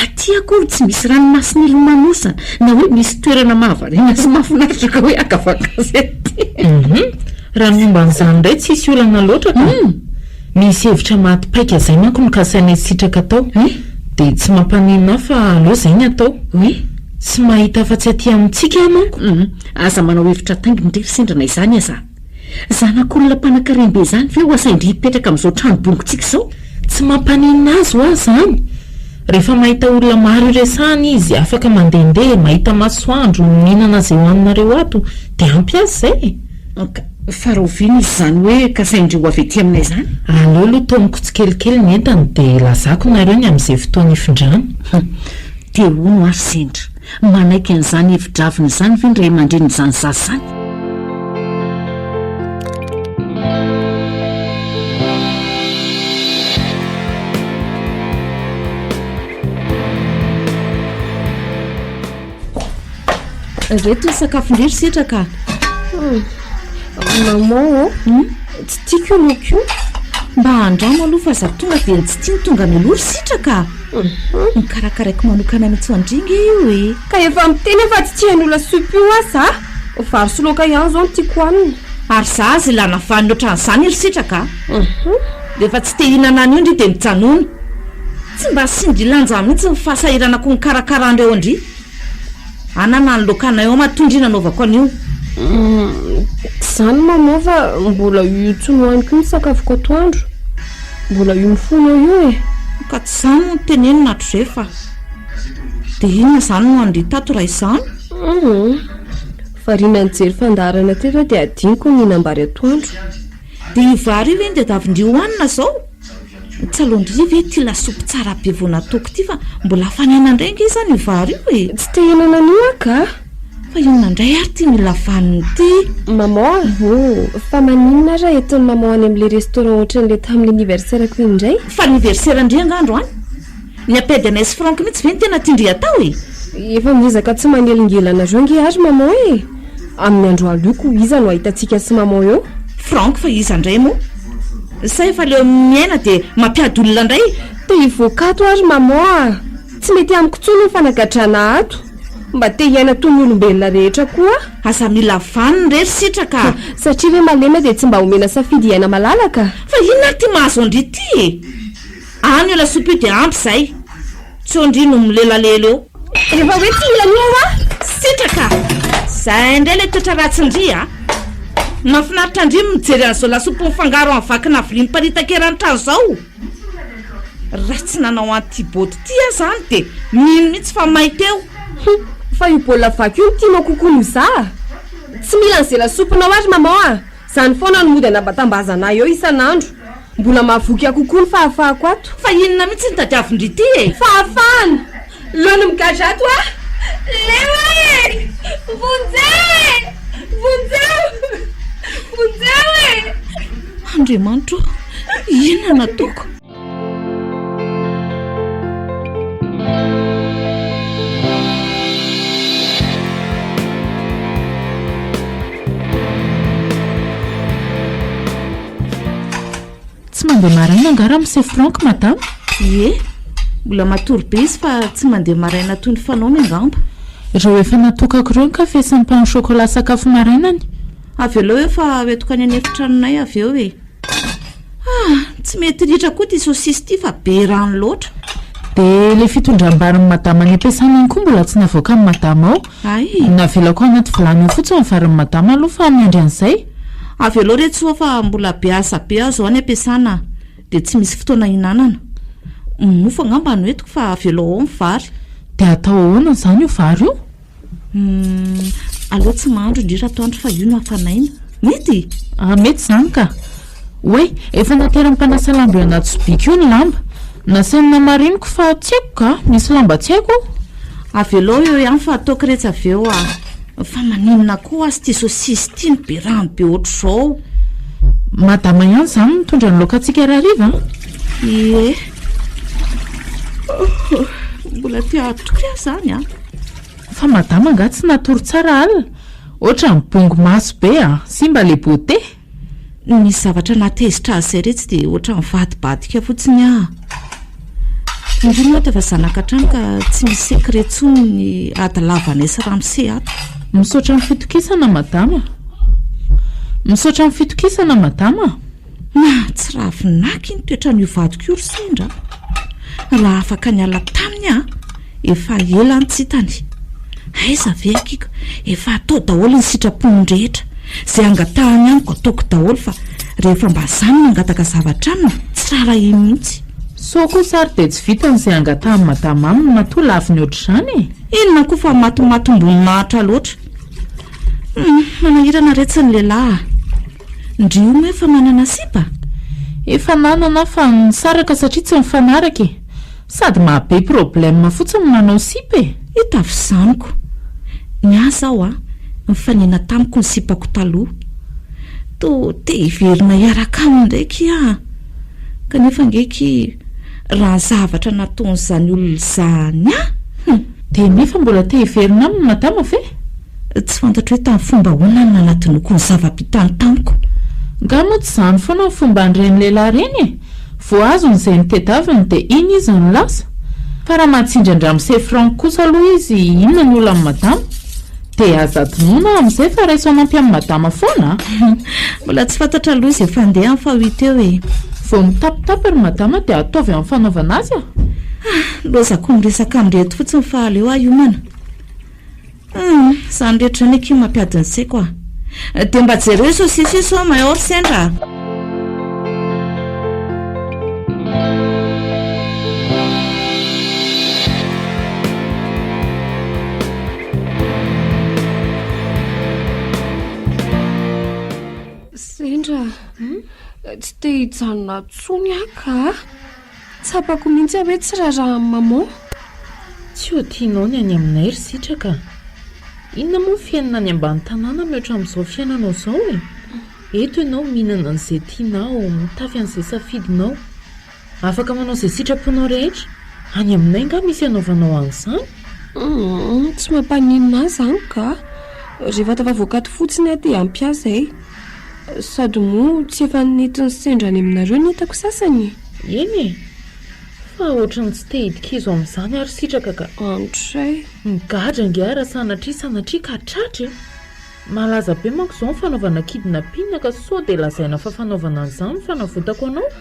Aty akory tsy misy ranomasina ilomanosana na hoe misy toerana mahavariana sy mahafinaritra ka hoe haka vakansy aty. Hum, raha ny momba an'izany indray tsisy olana loatra ka. Misy hevitra maty paika izay manko no kasainay sitraka atao. Dia tsy mampaninona ahy fa aleo izay ny atao. Tsy mahita afa-tsy aty amintsika aho manko. Hum, aza manao hevitra taingina indray ry Sendra na izany aza. Zanak'olona mpanankarem-be izany ve ho asain-dry hipetraka amin'izao trano bongontsika izao? Tsy mampaninona azy hoa izany. Rehefa mahita olona maro iresahana izy, afaka mandehandeha, mahita masoandro, mihinana izay hohaninareo ato, dia ampy azy izay e! Ka fa rahoviana izy izany hoe kasain-dry ho avy aty aminay izany? Aleo aloha taomiko tsikelikely ny entany dia lazako nareo ny amin'izay fotoana hifindrany. Hum, dia hono ary sendra. Manaiky an'izany hevi-dravina izany ve ny ray aman-drenin'izany zaza izany? Ireto ny sakafon-dry ry Sitraka a! Maman ô, tsy tiako io laoka io. Mba andramo aloha fa aza tonga dia ny tsy tia no tonga mialoha ry Sitraka a! Nokarakaraiko manokana mihitsy ho an-dry nge io e! Ka efa miteny aho fa tsy tia an'io lasopy io aho za! Vary sy laoka ihany izao no tiako hohanina. Ary za aza ilana vaniny ohatran'izany ry Sitraka a! Rehefa tsy te hihinana an'io ndry dia mijanona. Tsy mba asian-dry lanja mihitsy ny fahasahiranako nikarakara an'ireo an-dry. Anana ny laokanay ao matoa ndry nanaovako an'io. Tsy izany maman fa mbola io tsy nohaniko io ny sakafoko atoandro. Mbola io mifono eo io e. Ka tsy izany no notenenina hatrizay fa. Dia inona izany no an-dry tato raha izany? Humm. Variana nijery fandaharana teto aho dia adinoko ny nihinam-bary atoandro. Dia io vary io ve no tadiavin-dry hohanina izao? Tsy aleon-dry ve ity lasopy tsara be vao nataoko ity fa mbola hafanaina indray ange izany io vary io e! Tsy te hihinana an'io aho ka! Fa inona indray ary ity mila vaniny ity? Maman a! Fa maninona ary raha entin'i maman any amin'ilay restaurant ohatran'ilay tamin'ny anniversaire-ko iny indray? Fa anniversaire-ndry angaha androany? Ny appel anay sy Franck mihitsy ve no tena tian-dry atao e? Efa miezaka tsy manelingelina anareo ange ary maman e! Amin'ny andro aloko iza no ahitantsika sy maman eo? Franck fa iza indray moa? Sa efa leo miaina dia mampiady olona indray? Te hivoaka ato aho ry maman a! Tsy mety amiko intsony ny fanagadrana ato. Mba te hiaina toy ny olombelona rehetra koa aho. Aza mila vaniny re ry Sitraka a! Satria ve malemy dia tsy mba omena safidy hiaina malalaka? Fa inona ary ity mahazo an-dry ity e? Any io lasopy io dia ampy izay. Tsy eo ndry no milelalela eo. Efa hoe tsy mila an'io aho a! Sitraka! Zay indray ilay toetra ratsin-dry a! Mahafinaritra an-dry ny mijery an'izao lasopy mifangaro amin'ny vakina vilia miparitaka eran'ny trano izao. Raha tsy nanao an'ity bôty ity aho izany dia mino mihitsy fa may teo. Hum! Fa io baolina vaky io no tianao kokoa noho za a! Tsy mila an'izay lasopinao aho ry maman a! Zany foana no mody anabatambazana ahy eo isan'andro. Mbola mahavoky ahy kokoa ny fahafahako ato. Fa inona mihitsy no tadiavin-dry ity e? Fahafahana! Leo ny migadra ato aho! Leo aho e! Vonjeo e! Vonjeo! Vonjeo e! Andriamanitra ô! Inona no ataoko? Tsy mandeha maraina angaha ramose Franck madama? Ie, mbola matory be izy fa tsy mandeha maraina toy ny fanaony angamba. Ireo efa natokako ireo ny kafe sy ny pain au chocolat sakafo marainany. Avelao eo fa hoentiko any an'efitranonay avy eo e. Ah! Tsy mety ritra koa ity saosisy ity fa be rano loatra. Dia ilay fitondram-barin'i madama any am-piasana iny koa mbola tsy navoakan'i madama ao. Hay! Navelako ao anaty vilany ao fotsiny ny varin'i madama aloha fa miandry an'izay. Avelao re tsoa fa mbola be asa be aho izao any am-piasana dia tsy misy fotoana hihinanana. Mofo angamba no entiko fa avelao ao ny vary. Dia atao ahoana izany io vary io? Humm, aleo tsy mahandro indrindra atoandro fa io no hafanaina. Mety? Ah, mety izany ka. Oay, efa nateran'ny mpanasa lamba eo anaty sobika io ny lamba. Nasainy namariniko fa tsy haiko ka, misy lamba tsy haiko ao. Avelao eo ihany fa ataoko retsy avy eo ah. Fa maninona koa aza ity sosisy ity no be rano be ohatr'izao? Madama ihany izany no mitondra ny laokantsika rahariva an? Ie. Mbola te hatory aho izany an! Fa madama angaha tsy natory tsara alina? Ohatran'ny bongo maso be an! Simba le beauté! Nisy zavatra nahatezitra azy izay re tsy dia ohatran'ny nivadibadika fotsiny aho. Indrindra moa efa zanaka hatrany ka tsy misy secret intsony ny ady lavanay sy ramose ato. Misaotra amin'ny fitokisana madama. Misaotra amin'ny fitokisana madama. Nahatsiravina aky ny toetran'io vadiko io ry sendra a! Raha afaka niala taminy aho, efa ela no tsy hitany. Aiza ve aky ka, efa atao daholo ny sitrapon'ny rehetra. Izay angatahany amiko ataoko daholo fa rehefa mba za no mangataka zavatra aminy, tsy raharahiany mihitsy. Sao kosa ary dia tsy vitany izay angatahan'i madama aminy matoa laviny ohatr'izany e! Inona koa fa matimatim-boninahitra loatra. Hum, manahirana retsy ny lehilahy a! Ndry io moa efa manana sipa? Efa nanana aho fa nisaraka satria tsy nifanaraka e! Sady maha be problème fotsiny ny manao sipa e! Hita avy izany ko! Ny ahy zao a, nifanena tamiko ny sipako taloha. Toa te hiverina hiaraka aminy indray ki aho. Kanefa ange ki raha ny zavatra nataon'izany olona izany ahy, hum! Dia nefa mbola te hiverina aminy madama ve? Tsy fantatro hoe tamin'ny fomba ahoana no nanadinoako ny zava-bitany tamiko. Nga moa tsy izany foana ny fomban'ireny lehilahy ireny e! Vao azony izay notedaviny dia iny izy no lasa. Fa raha mahatsindry an-dramose Franck kosa aloha izy inona ny olan'i madama? Dia aza adinoina amin'izay fa raiso hanampy an'i madama foana a! Mbola tsy fantatra aloha izay fandehany fa ho hita eo e! Vao mitapitapy ry madama dia ataovy amin'ny fanaovana azy a! Ah! Lozako miresaka amin'ireto fotsiny fa aleo aho hiomana. Humm, izany rehetra izany akia mampiady ny saiko ah. Dia mba jereo io sosisy io sao mahay ry sendra ah. Sendra, tsy te hijanona ato intsony aho ka. Tsapako mihitsy aho hoe tsy rarahan'i maman. Tsy ho tianao ny any aminay ry Sitraka a! Inona moa ny fiainana any ambany tanàna mihoatra amin'izao fiainanao izao e? Eto ianao mihinana an'izay tianao, mitafy an'izay safidinao. Afaka manao izay sitraponao rehetra. Any aminay angaha misy anaovanao an'izany? Humm, tsy mampaninona ahy izany ka! Rehefa tafavoaka ato fotsiny aho dia ampy ahy izay. Sady moa tsy efa nentin'i Sendra any aminareo ny entako sasany e? Eny e! Fa ohatran'ny tsy te hidi-kizo amin'izany aho ry Sitraka ka! Andray! Migadra ange aho raha sanatria sanatria ka tratra e! Malaza be manko izao ny fanaovana kidnapping ka sao dia lazaina fa fanaovana an'izany no fanavotako anao?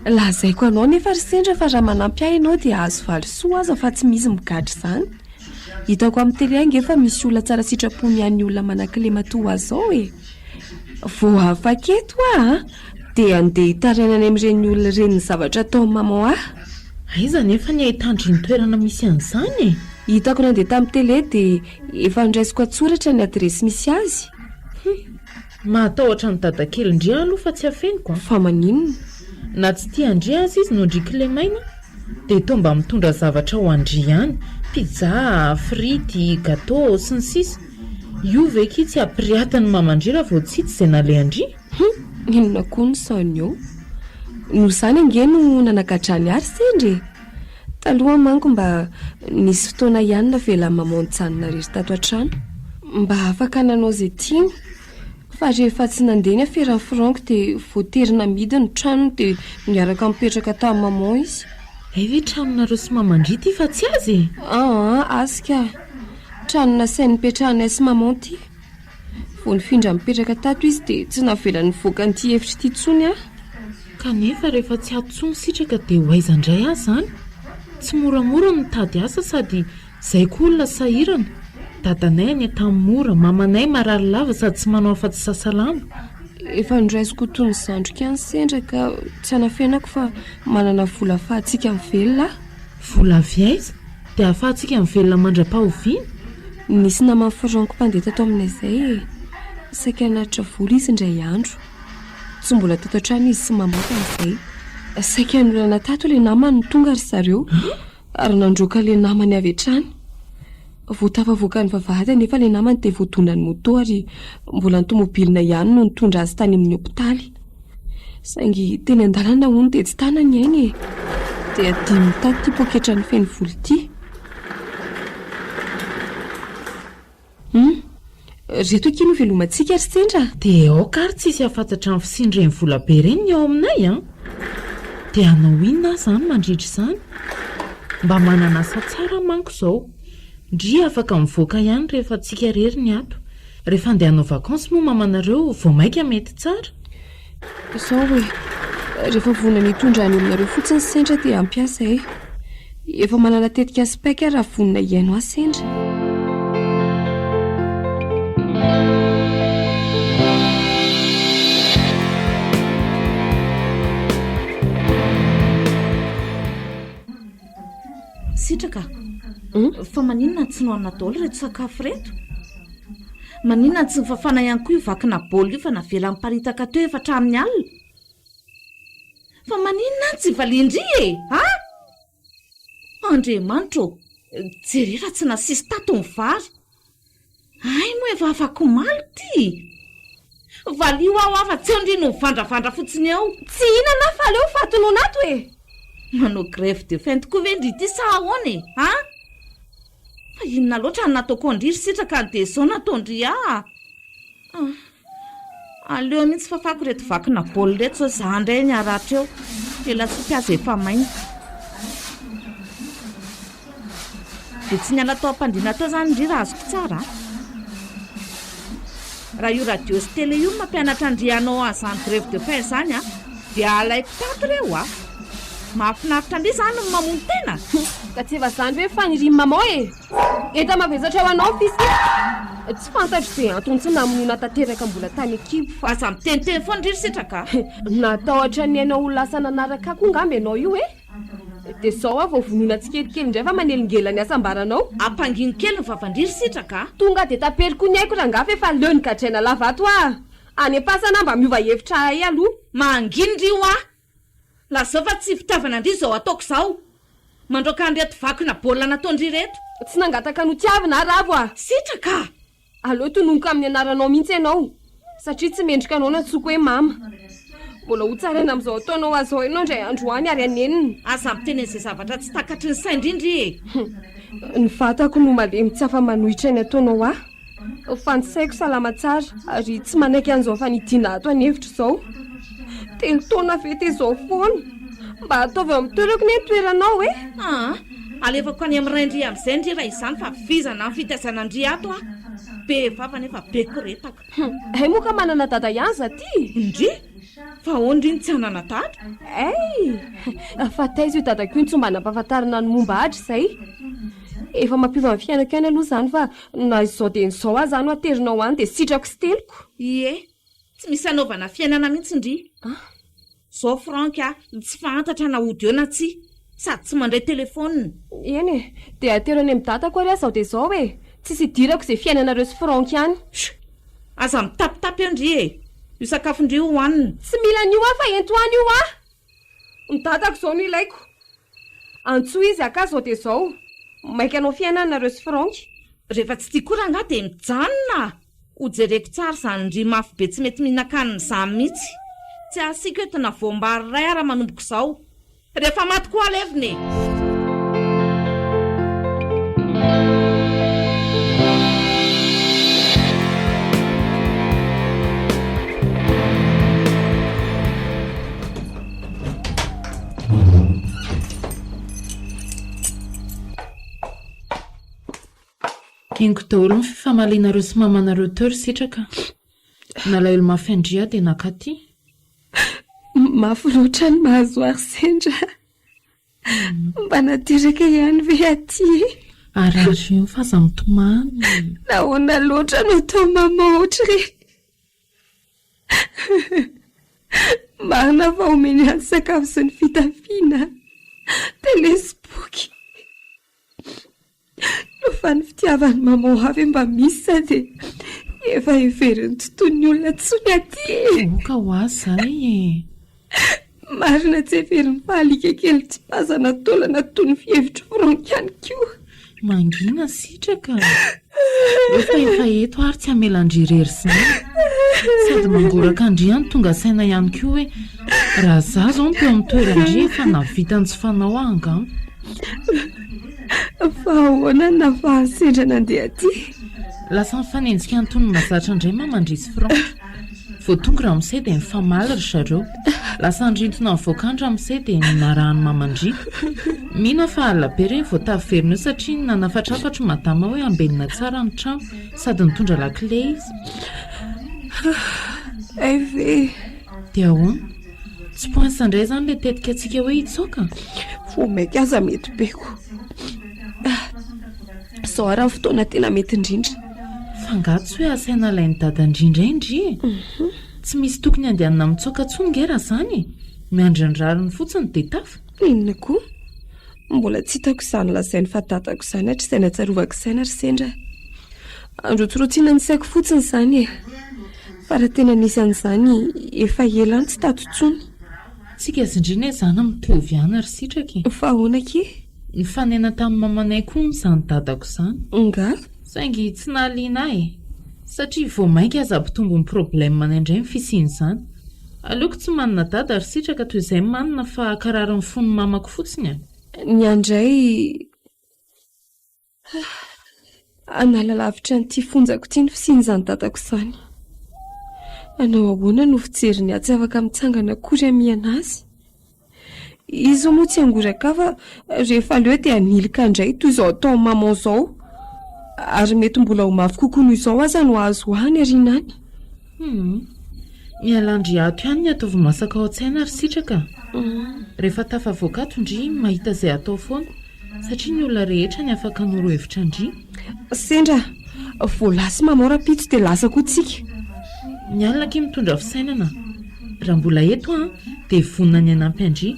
Lazaiko anao nefa ry Sendra fa raha manampy ahy ianao dia hahazo valisoa aza fa tsy misy migadra izany. Hitako amin'ny télé ange fa misy olona tsara sitrapo miahy ny olona manan-kilema toa azy izao e! Vao afaka eto aho an, dia andeha hitaraina any amin'ireny olona ireny ny zavatra ataon'i maman ahy. Aiza anefa ny ahitandry ny toerana misy an'izany e? Hitako nandeha tamin'ny télé dia efa noraisiko an-tsoratra ny adiresy misy azy. Hum! Mahatahotra an'i dadakely-ndry aho aloha fa tsy afeniko an! Fa maninona? Na tsy tia an-dry aza izy no ndry kilemaina dia toa mba mitondra zavatra ho an-dry ihany, pizza, frity, gateau, sy ny sisa Io ve ki tsy ampiriatin'ny maman-dry raha vao tsy hita izay nalehan-dry? Hum! Inona koa ny sainy eo? Noho izany ange no nanagadrany ahy ry sendra e! Taloha manko mba nisy fotoana ihany navelan'i maman nijanona irery tato an-trano. Mba afaka nanao izay tiany. Fa rehefa tsy nandeha ny aferan'i Franck dia voatery namidy ny tranony dia niaraka nipetraka tamin'i maman izy. Hay ve tranonareo sy maman-dry ity fa tsy azy e? Aa, azy ka. Trano nasainy nipetrahanay sy maman ity. Vao nifindra nipetraka tato izy dia tsy navelany nivoaka an'ity efitra ity intsony aho. Kanefa rehefa tsy ato intsony sitraka dia ho aiza indray aho izany? Tsy moramora ny mitady asa sady izay koa olona sahirana. Dadanay any Antanimora, mamanay marary lava sady tsy manao afa-tsy sasalama. Efa noraisiko ho toy ny zandriko ihany sendra ka tsy anafenako fa manana vola afahantsika mivelona aho. Vola avy aiza? Dia ahafahantsika mivelona mandra-pahoviana? Nisy naman'i Franck mpandeha tato aminay izay e! Saika hanatitra vola izy indray andro. Tsy mbola tato an-trano izy sy Maman tamin'izay. Saika hanolana tato ilay namany no tonga ry zareo ary nandroaka ilay namany avy hatrany. Vao tafavoaka ny vavahady anefa ilay namany dia voadonan'ny moto ary mbola ny tomobilina ihany no nitondra azy tany amin'ny hopitaly. Saingy teny an-dalana hono dia tsy tana ny ainy e! Dia adinony tato ity poketrany feno vola ity. Hum! Reto akia no velomantsika ry Sendra a! Dia aoka ary tsy hisy hahafantatra ny fisian'ireny vola be ireny ny ao aminay an! Dia hanao inona aho izany mandritra izany? Mba manana asa tsara aho manko izao. Ndry afaka mivoaka ihany rehefa tsika irery ny ato. Rehefa handeha hanao vacances moa mamanareo vao maika mety tsara. Izao e! Rehefa vonona ny hitondra any aminareo fotsiny Sendra dia hampiasa e! Efa manana tetika sy paika aho raha vonona hihaino ahy Sendra. Sitraka a! Fa maninona no tsy nohanina daholo ireto sakafo ireto? Maninona no tsy nofafana ihany koa io vakina baolina io fa navela niparitaka teo efa hatramin'ny alina? Fa maninona no tsy valian-dry e? A! Andriamanitra ô! Jereo raha tsy nasisy tato ny vary! Hay moa efa afak'omaly ity! Valio aho aho fa tsy eo ndry no mivandravandra fotsiny eo! Tsy hihinana aho fa aleo fahatonona ato e! Manao grève de faim tokoa ve ndry ity sa ahoana e? A! Fa inona loatra no nataoko an-dry ry Sitraka dia izao nataon-dry ahy? Ah! Aleo mihitsy fafako ireto vakina baolina ireto sao izaho indray ny haratra eo. Ilay lasopy aza efa maina. Dia tsy niala tao am-pandriana tao izany ndry raha azoko tsara a! Raha io radio sy télé io no mampianatra an-dry hanao an'izany grève de faim izany a, dia alaiko tato ireo a! Mahafinaritra an-dry izany ny mamono tena? Ka tsy efa izany ve ny fanirian'i maman e? Enta-mavesatra ho anao ny fisiako. Tsy fantatro izay antony tsy namonoana tanteraka mbola tany an-kibo fa. Aza miteniteny foana ndry ry Sitraka a! Natahotra ny ainao ho lasa nanaraka ahy koa angamba ianao io e! Dia izao aho vao vonoina tsikelikely indray fa manelingelina ny hasambaranao. Ampangino kely ny vavan-dry ry Sitraka a! Tonga dia tapero koa ny aiko rangahy fa efa leo ny gadraina lava ato aho. Any am-pasana aho mba miova hevitra ahay aloha. Manginy ndry hoa! Lazao fa tsy fitiavana ndry izao ataoko izao. Mandroaka an'ireto vakina baolina nataon-dry ireto. Tsy nangataka notiavina aho Ravo a! Sitraka a! Aleo tononiko amin'ny anaranao mihitsy ianao satria tsy mendrika anao ny antsoiko hoe mama. Mbola ho tsaraina amin'izao ataonao ahy izao ianao indray andro any ary hanenina. Aza miteny an'izay zavatra tsy takatry ny sain-dry ndry e! Ny vatako no malemy tsy afa-manohitra ny ataonao ahy. Fa ny saiko salama tsara ary tsy manaiky an'izao fanidiana ato an'efitra izao. Telo taona ve dia izao foana? Mba ataovy eo amin'ny toerako anie ny toeranao e! Aa! Alefako any amin'ny rain-dry amin'izay ndry raha izany fa vizana amin'ny fitaizana an-dry ato aho. Be vava nefa be koretaka. Hay moa ka manana dada ihany za ty! Ndry! Fa ahoana ndry no tsy hanana dada? Hay! Fa taiza io dadako io no tsy mba nampahafantarina ny momba ahy hatrizay? Efa mampiova ny fiainako ihany aloha izany fa na izao dia izao aza no aterinao any dia sitrako sy teliko. Ie, tsy misy anaovana fiainana mihitsy ndry. Zao Franck a, tsy fantatra na hody eo na tsia, sady tsy mandray telephone. Eny e, dia atero any amin'ny dadako ary aho izao dia izao e! Tsisy idirako izay fiainanareo sy Franck any. Chut! Aza mitapitapy eo ndry e! Io sakafon-dry io hohanina. Tsy mila an'io aho fa ento any io aho! Ny dadako izao no ilaiko. Antsoy izy haka izao dia izao. Maika hanao fiainana nareo sy Franck. Rehefa tsy tia koa rangahy dia mijanona! Ho jereko tsara izany ndry mafy be tsy mety mihinan-kanina izany mihitsy. Tsy asiako entina voam-bary iray ara manomboka izao. Rehefa maty koa alevina e! Henoko daholo ny fifamalianareo sy mamanareo teo ry Sitraka a! Nalahelo mafy an-dry aho dia nakaty. Mafy loatra ny mahazo ahy ry Sendra. Mba nateraka ihany ve aty e? Harary io fa aza mitomany. Nahoana loatra no atao mama ohatr'ireny? Marina fa omeny ahy ny sakafo sy ny fitafiana, tele sy boky. Fa ny fitiavan'i maman ahy ve mba misy sa dia efa heverin'ny tontolon'ny olona intsony aty e? Oka ho azy izay e! Marina tsy heveriny fa alika kely tsipazana taolana toy ny fihevitr'i Franck ihany koa. Mangina sitraka. Eo fa efa eto ary tsy hamela an-dry irery sy neny. Sady mangoraka an-dry no tonga saina ihany koa hoe raha za zao no teo amin'ny toeran-dry efa nahavita ny tsy fanao aho angamba. Fa ahoana no nahafahan'i Sendra nandeha aty? Lasa nifanenjika antonony mazatra indray maman-dry sy Franck. Vao tonga ramose dia nifamaly ry zareo. Lasa nirintona nivoaka any ramose dia narahan'i maman-dry. Mino aho fa alina be ireny vao tafaverina eo satria nanafatrafatro madama hoe ambenina tsara ny trano sady nitondra lakile izy. Hay ve? Dia ahoana? Tsy poince indray izany ilay tetika antsika hoe hitsoaka? Vao mainka aza mety be ko. Izao ary ny fotoana tena mety indrindra. Fa angaha tsy hoe asaina alain'i dada ndry indray ndry e? Tsy misy tokony handehanana mitsoaka intsony nge raha izany e! Miandry ny rariny fotsiny dia tafa. Inona koa? Mbola tsy hitako izany lazainy fa dadako izany hatrizay nahatsiarovako saina ry sendra a! Androtsirotsiana ny saiko fotsiny izany e! Fa raha tena nisy an'izany efa ela aho tsy tato intsony. Tsika sy ndry ne zany mitovy ihany ry sitraka e! Fa ahoana akia? Nifanena tamin'ny mamanay koa hono izany dadako izany. Nga? Saingy tsy nahaliana ahy e! Satria vao mainka aza hampitombo ny problème-nay indray ny fisian'izany. Aleoko tsy manana dada ry sitraka toy izay manana fa hankarary ny fon'ny mamako fotsiny e! Ny ahy indray Hanala lavitra an'ity fonjako ity ny fisian'izany dadako izany. Hanao ahoana no fijeriny ahy tsy afaka mitsangana akory hamihana azy? Izy moa tsy hangoraka ahy fa rehefa leo dia hanilika indray toy izao ataon'i maman izao. Ary mety mbola ho mafy kokoa noho izao aza no hahazo ahy any aoriana any. Hum. Mialandry ato ihany ny ataovy masaka ao an-tsaina ry Sitraka a! Rehefa tafavoaka ato ndry mahita izay atao foana satria ny olona rehetra ny afaka hanoro hevitra ndry. Sendra vao lasa i maman rahampitso dia lasa koa tsika. Ny alina akia mitondra fisainana. Raha mbola eto aho dia vonona ny hanampy an-dry.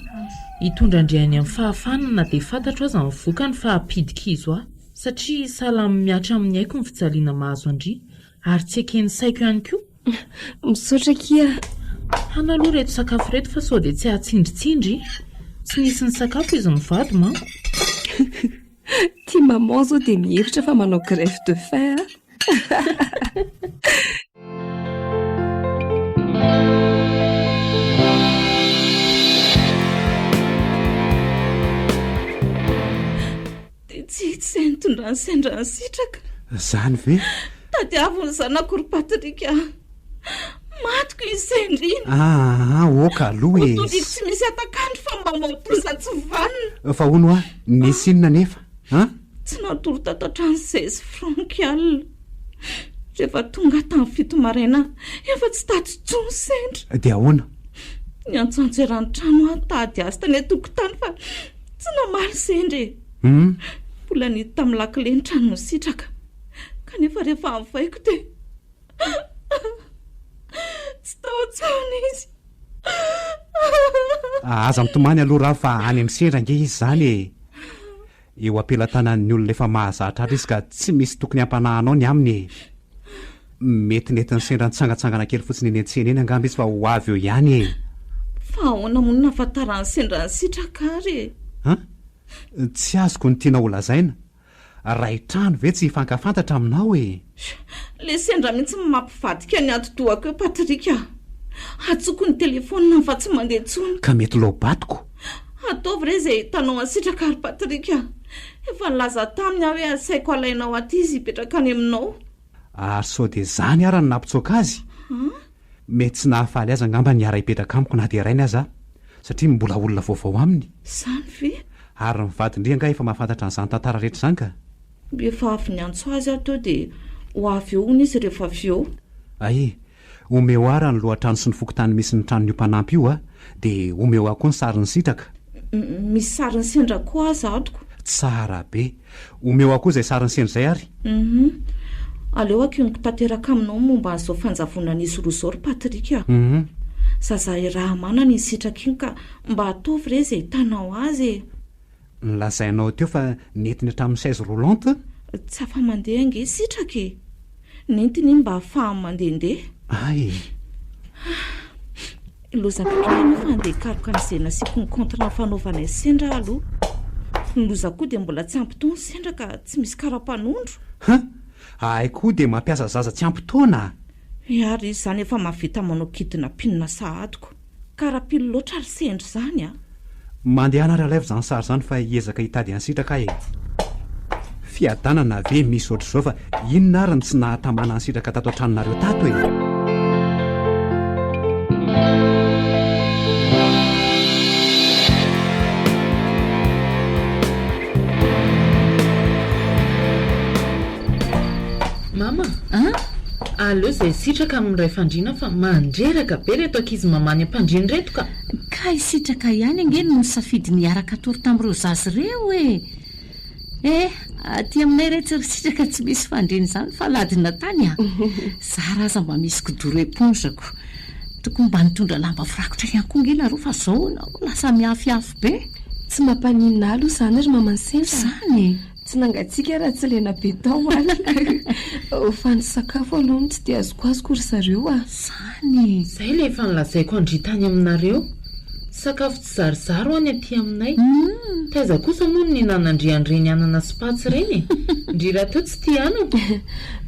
Hitondra an-dry any amin'ny fahafahana na dia fantatro aza ny vokany fa hampidi-kizo ahy. Satria sahala amin'ny mihatra amin'ny aiko ny fijaliana mahazo an-dry. Ary tsy eken'ny saiko ihany koa. Misaotra akia a. Hano aloha ireto sakafo ireto fa sao dia tsy hahatsindritsindry. Tsy nisy nisakafo izy mivady manko. Ty maman zao dia mihevitra fa manao grève de faim a. Dia tsy hita izay nitondrany sendra ny sitraka. Izany ve? Tadiavo ny zanako ry Patrick a! Matiko iny sendra iny. Aa, ok aloha e! Hotodiko tsy misy hatak'andro fa mba maotoza tsy vanona. Fa hono hoa, nisy inona anefa? An? Tsy natory tato an-trano 16 francs alina. Rehefa tonga aho tamin'ny fito maraina, efa tsy tato intsony sendra. Dia ahoana? Niantsoantso eran'ny trano aho nitady azy tany an-tokotany fa Tsy namaly sendra e! Mbola nidy tamin'ny lakile ny tranon'i Sitraka. Kanefa rehefa havaiko dia tsy tao intsony izy. Aza mitomany aloha Ravo fa any amin'i Sendra ange izy izany e! Eo am-pelatanan'ny olona efa mahazatra azy izy ka tsy misy tokony hampanahy anao ny aminy e! Mety nentin'i Sendra nitsangantsangana kely fotsiny eny an-tsena eny angamba izy fa ho avy eo ihany e! Fa ahoana moa no nahafantaran'i Sendra an'i Sitraka ary e? An? Tsy azoko ny tianao holazaina. Ray trano ve tsy hifankafantatra aminao e? Le Sendra mihitsy no mampivadika ny atidohako eo Patrick a! Antsoiko ny telefaonina fa tsy mandeha intsony. Ka mety lao-batiko. Ataovy re izay hitanao an'i Sitraka ry Patrick a! Efa nilaza taminy aho hoe asaiko alainao aty izy hipetraka any aminao. Ary sao dia izany ara no nampitsoaka azy? Mety tsy nahafaly azy angamba ny hiara-hipetraka amiko na dia rainy aza aho, satria mbola olona vaovao aminy. Izany ve? Ary ny vadin-dry angaha efa mahafantatra an'izany tantara rehetra izany ka? Efa avy niantso azy aho teo dia ho avy eo hono izy rehefa avy eo. Ay, Omeo ahy raha ny lohatrano sy ny fokontany misy ny tranon'io mpanampy io a! Dia omeo ahy koa ny sarin'i Sitraka. Misy sarin'i Sendra koa aza atoko. Tsara be! Omeo ahy koa izay sarin'i Sendra izay ary. Hum. Aleo akiniko tanteraka aminao ny momba an'izao fanjavonan'izy roa izao ry Patrick a! Hum. Zaza iraha-manana iny Sitraka iny ka mba ataovy re izay hitanao azy e! Nolazainao teo fa nentiny hatramin'ny chaise roulante? Tsy afa-mandeha ange Sitraka e! Nentiny iny mba hahafahany mandehandeha. Hay e! Ilozako kely aloha fa handeha hikaroka an'izay nasiako ny contrat fanaovanay sendra aho aloha. Ny loza koa dia mbola tsy ampy taona sendra ka tsy misy kara-panondro. Huh! Ahay koa dia mampiasa zaza tsy ampy taona a! Ary izy izany efa mahavita manao kidnapping sahady ko. Karapilo loatra ry sendra izany a! Mandehana ary alaivo izany sary izany fa hiezaka hitady an'i Sitraka aho e! Fiadanana ve misy ohatr'izao fa inona ary no tsy nahatamana an'i Sitraka tato an-tranonareo tato e? Mama a! Aleo izay sitraka amin'ny ray fandriana fa mandreraka be ireto ankizy mamany am-pandriana ireto ka! Ka i Sitraka ihany ange no nisafidy ny hiaraka hatory tamin'ireo zaza ireo e! Eh! Aty aminay re tsy ry Sitraka tsy misy fandriana izany fa ladina tany a! Zara aza mba misy kidoro éponge ko! Tokony mba nitondra lamba firakotra ihany koa ange nareo fa zao nareo lasa mihafihafy be! Tsy mampaninona ahy aloha izany ry maman'i Sendra a! Izany e! Tsy nangatsiaka raha tsy lena be tao alina. Fa ny sakafo aloha no tsy dia azokoazoko ry zareo a! Izany e! Izay ilay efa nolazaiko an-dry tany aminareo. Sakafo tsy zarizary ho any aty aminay. Taiza kosa moa no nihinanan-dry an'ireny anana sy patsy ireny e? Ndry rahateo tsy tia anana.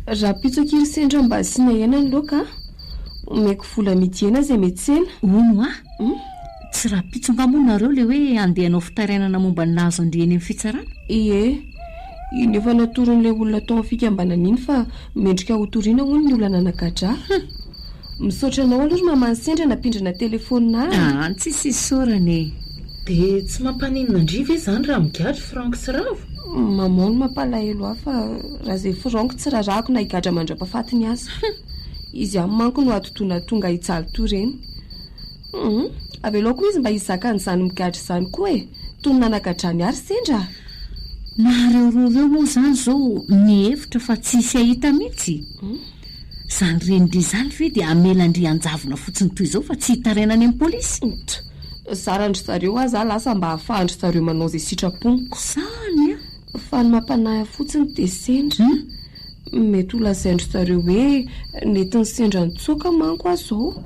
Rahampitso akia ry sendra mba asiana hena ny laoka a! Omeko vola amidy hena izay miantsena. Hono hoa! Tsy rahampitso angaha moa nareo le hoe handeha hanao fitarainana momba ny nahazo an-dry eny amin'ny fitsarana? Ie. Iny efa natoron'ilay olona tao amin'ny fikambanana iny fa mendrika hotoriana hono ny olona nanagadra ahy. Misaotra anao aloha ry maman'i Sendra nampindrana telefaonina ahy. Aa tsisy isaorana e. Dia tsy mampaninona an-dry ve izany raha migadra i Franck sy Ravo? Maman no mampalahelo ahy fa raha izay Franck tsy rarahako na higadra mandra-pahafatiny aza. Izy ihany manko no atidoha nahatonga ahy hijaly toy ireny. Humm, avelao koa izy mba hizaka an'izany migadra izany koa e! Toy ny nanagadrany ahy ry sendra a! Nareo roa ireo moa izany izao mihevitra fa tsy hisy hahita mihitsy? Izany renin-dry izany ve dia hamela an-dry hanjavona fotsiny toy izao fa tsy hitaraina any amin'ny polisy? Tch! Zaran-dry zareo aza aho lasa mba hahafahan-dry zareo manao izay sitrapony. Izany an! Fa ny mampanahy ahy fotsiny dia sendra. Mety ho lazain-dry zareo hoe nentin'i Sendra nitsoaka manko aho izao,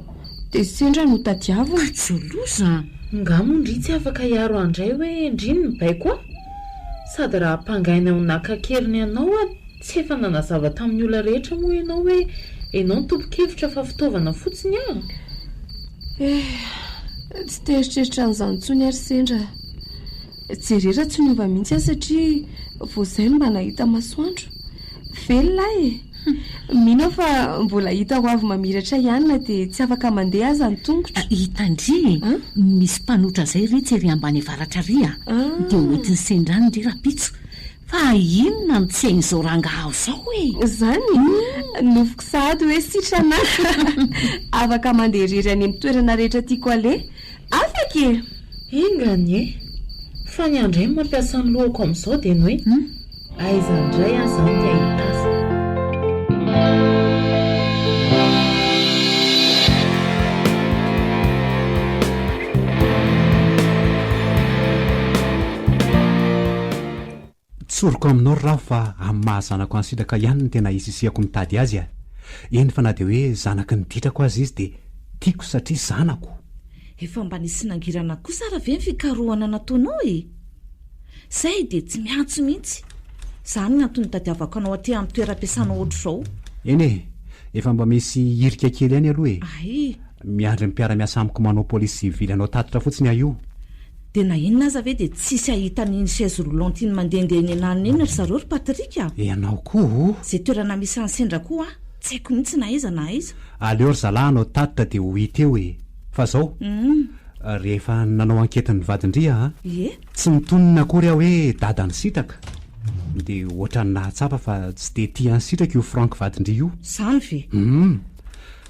dia Sendra no tadiaviny. Ka tsy ho loza an! Nga moa ndry tsy afaka hiaro ahy ndray hoe ndry no nibaiko ahy? Sady raha ampangaina ho naka an-keriny anao aho tsy efa nanazava tamin'ny olona rehetra moa ianao hoe ianao no tompon-kevitra fa fitaovana fotsiny aho? Eh! Tsy te hieritreritra an'izany intsony aho ry Sendra a! Jereo raha tsy niova mihitsy aho satria vao izay no mba nahita masoandro. Velona aho e! Mino aho fa mbola hita ho avy mamiratra ihany na dia tsy afaka mandeha aza ny tongotro. Hitan-dry e! Misy mpanotra izay retsy ery ambany avaratra ary a! Dia ho entin'i Sendra any ndry rahampitso. Fa inona no tsy hain'izao rangahy ao izao e! Izany? Nofiko sahady hoe sitrana aho! Afaka mandeha irery any amin'ny toerana rehetra tiako aleha. Afaka e! Enga anie! Fa ny ahy indray no mampiasa ny lohako amin'izao dia ny hoe aiza indray aho izany te hahita azy. Tsoriko aminao ry Ravo fa amin'ny maha zanako an'i Sitraka ihany no tena isisihako mitady azy a! Eny fa na dia hoe zanaky ny ditrako aza izy dia tiako satria zanako. Efa mba nisy nangirana kosa ary ve ny fikarohana nataonao e? Zay dia tsy miantso mihitsy. Izany ny antony nitadiavako anao aty amin'ny toeram-piasana ohatr'izao. Eny e! Efa mba misy hirika kely ihany aloha e! Ay! Miandry ny mpiara-miasa amiko manao polisy sivily hanao tatitra fotsiny aho io. Dia na inona aza ve dia tsisy hahita an'iny chaise roulante iny mandehandeha eny ananona eny ry zareo ry Patrick a! Ianao koa o! Izay toerana misy an'i Sendra koa an, tsy haiko mihitsy na aiza na aiza. Aleo ry zalahy hanao tatitra dia ho hita eo e! Fa zao, rehefa nanao ankety ny vadin-dry aho an, tsy nitonona akory aho hoe dadan'i Sitraka, dia ohatran'ny nahatsapa fa tsy dia tia an'i Sitraka io Franck vadin-dry io. Izany ve? Hum!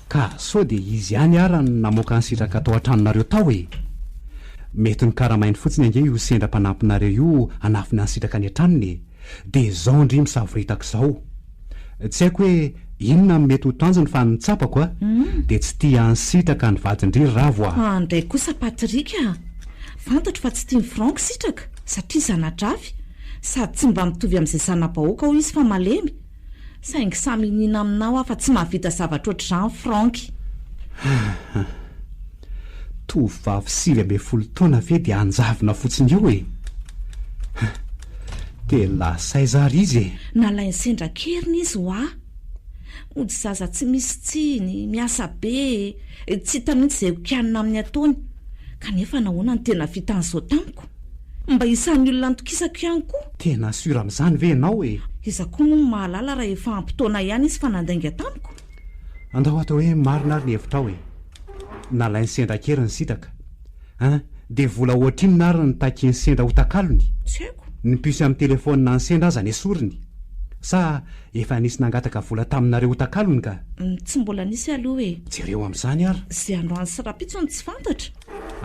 Ka sao dia izy ihany ara no namoaka an'i Sitraka tao an-tranonareo tao e? Mety nokaramainy fotsiny ange io sendra mpanampinareo io hanafina an'i Sitraka any an-tranony e! Dia izao ndry misavoritaka izao. Tsy haiko hoe inona no mety ho tanjony fa ny tsapako a! dia tsy tia an'i Sitraka ny vadin-dry ry Ravo a! Fa ndray kosa Patrick a! Fantatro fa tsy tian'i Franck Sitraka satria zana-drafy, sady tsy mba mitovy amin'izay zana-bahoaka hoy izy fa malemy. Saingy samy iniana aminao aho fa tsy mahavita zavatra ohatr'izany Franck. Hum. Tovovavy 19 taona ve dia hanjavona fotsiny eo e? Dia lasa aiza ary izy e? Nalain'i Sendra an-keriny izy hoa. Mody zaza tsy misy tsiny, miasa be, tsy hita mihitsy izay ho kianina amin'ny ataony. Kanefa nahoana no tena vitan'izao tamiko? Mba isan'ny olona nitokisako ihany koa. Tena sûr amin'izany ve ianao e? Iza koa moa no mahalala raha efa ampy taona ihany izy fa nandainga tamiko? Andao atao hoe marina ary ny hevitrao e! Nalain'i Sendra an-keriny Sitraka. An! Dia vola ohatrinona ary no takian'i Sendra ho takalony? Tsy haiko. Ny puce amin'ny telefaonina an'i Sendra aza nesoriny. Sa efa nisy nangataka vola taminareo ho takalony ka? Tsy mbola nisy aloha e! Jereo amin'izany ary. Izay androany sy rahampitso no tsy fantatra.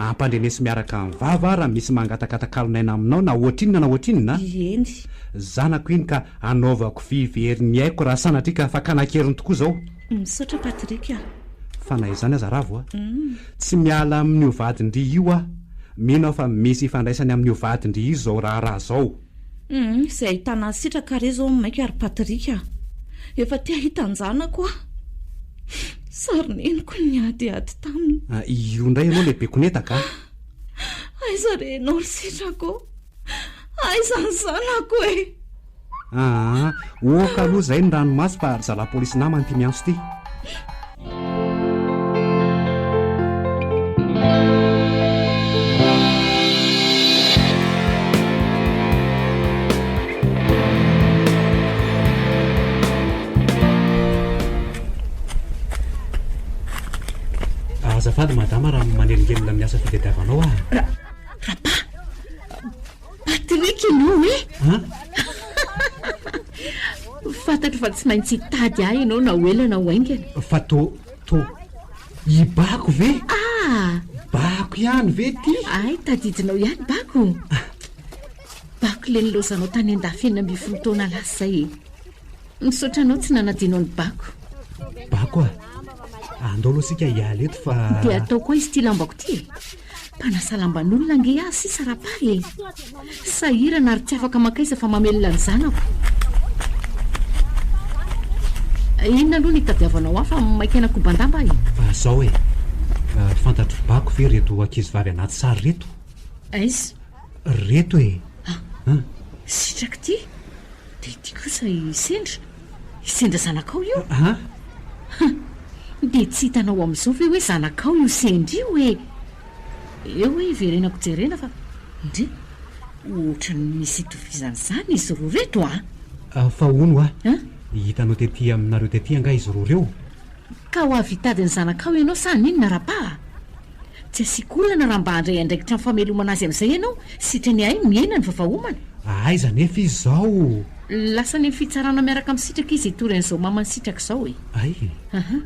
Ampandreneso miaraka amin'ny vava raha misy mangataka takalon'aina aminao na ohatrinona na ohatrinona a! Eny. Zanako iny ka anaovako vy very ny aiko raha sanatria ka fakana an-keriny tokoa izao. Misaotra Patrick a! Fa na izany aza Ravo a! Tsy miala amin'io vadin-dry io aho. Mino aho fa misy ifandraisany amin'io vadin-dry io izao raharaha izao. Humm, izay ahitana an'i Sitraka re izao maika ry Patrick a! Efa te hahita an-janako aho. Sary neniko ny niadiady taminy. Io indray ianao le be konetaka a! Aiza re ianao ry Sitraka ô? Aiza ny zanako e? Aa, ok aloha izay ny ranomaso fa ry zalahy polisy namany ity miantso ity. Azafady madama raha manelingelina amin'ny asa fitadiavanao aho. Rapà! Patrick ianao e! An? Fantatro fa tsy maintsy hitady ahy ianao na ho ela na ho haingana. Fa to, to, i Bako ve? Ah! Bako ihany ve ity? Hay, tadidinao ihany Bako. Bako ilay nilaozanao tany an-dafy 16 taona lasa izay e. Misaotra anao tsy nanadino an'i Bako. Bako a! Andao aloha isika hiala eto fa. Dia ataoko aiza ity lambako ity e? Mpanasa lamban'olona ange aho sisa Rapà e! Sahirana ary tsy afaka mankaiza fa mamelona ny zanako. Inona aloha no itadiavanao ahy fa maika hanakoban-damba aho e? Fa zao e! Fantatr'i Bako ve ireto ankizivavy anaty sary ireto? Aiza? Ireto e! Ah! Sitraka ity! Dia ity kosa i Sendra? I Sendra zanakao io? An? Hum! Dia tsy hitanao amin'izao ve hoe zanakao io Sendra io e? Eo hoe hiverenako jerena fa ndry! Ohatran'ny misy itovizany izany izy roa ireto a! Fa hono hoa, hitanao tety aminareo tety angaha izy roa ireo? Ka ho avy hitady ny zanakao ianao sa haninona Rapà a? Tsy asiako olana raha mba handray andraikitra amin'ny famelomana azy amin'izay ianao, sitrany ahay mihena ny vavaomana. Aiza anefa izy izao? Lasa any amin'ny fitsarana miaraka amin'i Sitraka izy hitory an'izao maman'i Sitraka izao e. Ay. Aha.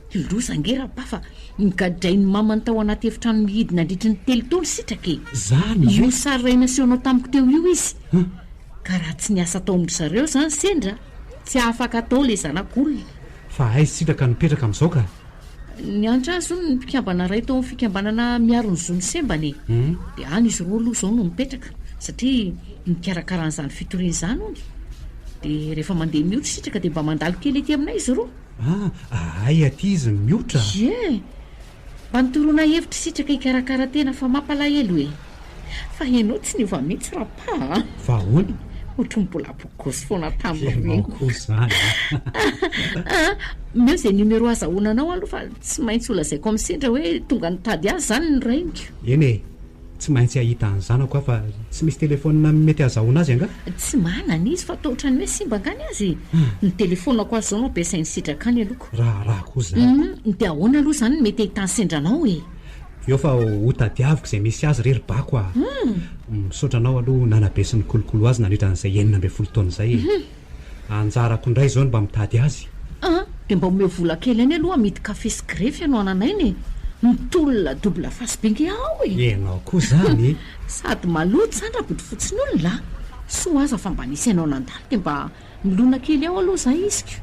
Loza ange Rapà fa nogadrain'ny mamany tao anaty efitrano mihidy nandritry ny telo taona Sitraka e. Zany ve? Io sary iray nasehonao tamiko teo io izy. Ka raha tsy niasa tao amin-dry zareo izany sendra, tsy afaka tao ilay zanak'olona. Fa aiza Sitraka no mipetraka amin'izao ka? Niantra azy hono ny mpikambana iray tao amin'ny fikambanana miaro ny zon'ny sembana e! Dia any izy roa aloha izao no mipetraka satria mikarakara an'izany fitoriana izany hono. Dia rehefa mandeha miotra Sitraka dia mba mandalo kely ety aminay izy roa. Ah, hay aty izy miotra? Ie! Mba nitoroana hevitra Sitraka hikarakara tena fa mampalahelo e! Fa ianao tsy niova mihitsy Rapà a! Fa ahoana? Ohatry ny mbola bogosy foana tamin'ireny. Ianao koa izany a! Omeo izay numéro azahoana anao aloha fa tsy maintsy holazaiko amin'i Sendra hoe tonga nitady azy izany ny rainiko. Eny e! Tsy maintsy hahita ny zanako aho fa tsy misy telefaonina mety azahoana azy angaha? Tsy manana izy fa toa ohatran'ny hoe simba angaha ny azy e! Ny telefaonako aza izao no ampiasain'i Sitraka any aloha. Raharaha koa izany. Dia ahoana aloha izany no mety ahitan'i Sendra anao e? Eo fa ho tadiaviko izay misy azy re ry Bako a! Misaotra anao aloha nanabe sy nikolokolo azy nandritra an'izay 16 taona izay e! Anjarako indray izao ny mba mitady azy. An! Dia mba omeo vola kely any aloha amidy kafe sy grefy hanohanana aina e! Mitolona double face be nge aho e! Ianao koa izany e! Sady maloto izany Rabodofotsin'olona a! Soa aza fa mba nisy anao nandalo dia mba Milona kely ao aloha za iziko.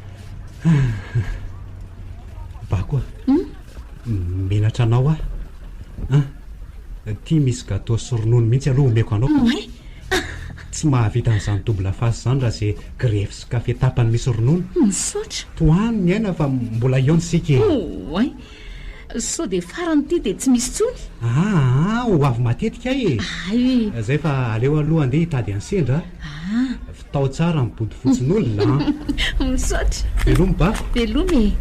Bako a! Menatra anao aho an! Ity misy gâteau sy ronono mihitsy aloha omeko anao ka! Tsy mahavita an'izany double face izany raha ze grefy sy kafe tapany misy ronono. Misaotra. Tohano ny aina fa mbola hihaona isika e! Oay! Sao dia farany ity dia tsy misy intsony? Aa, ho avy matetika ahy e! Hay! Zay fa aleo aloha andeha hitady an'i Sendra a! Aa! Vitao tsara ny bodofotsin'olona an! Misaotra! Veloma Bako! Veloma e!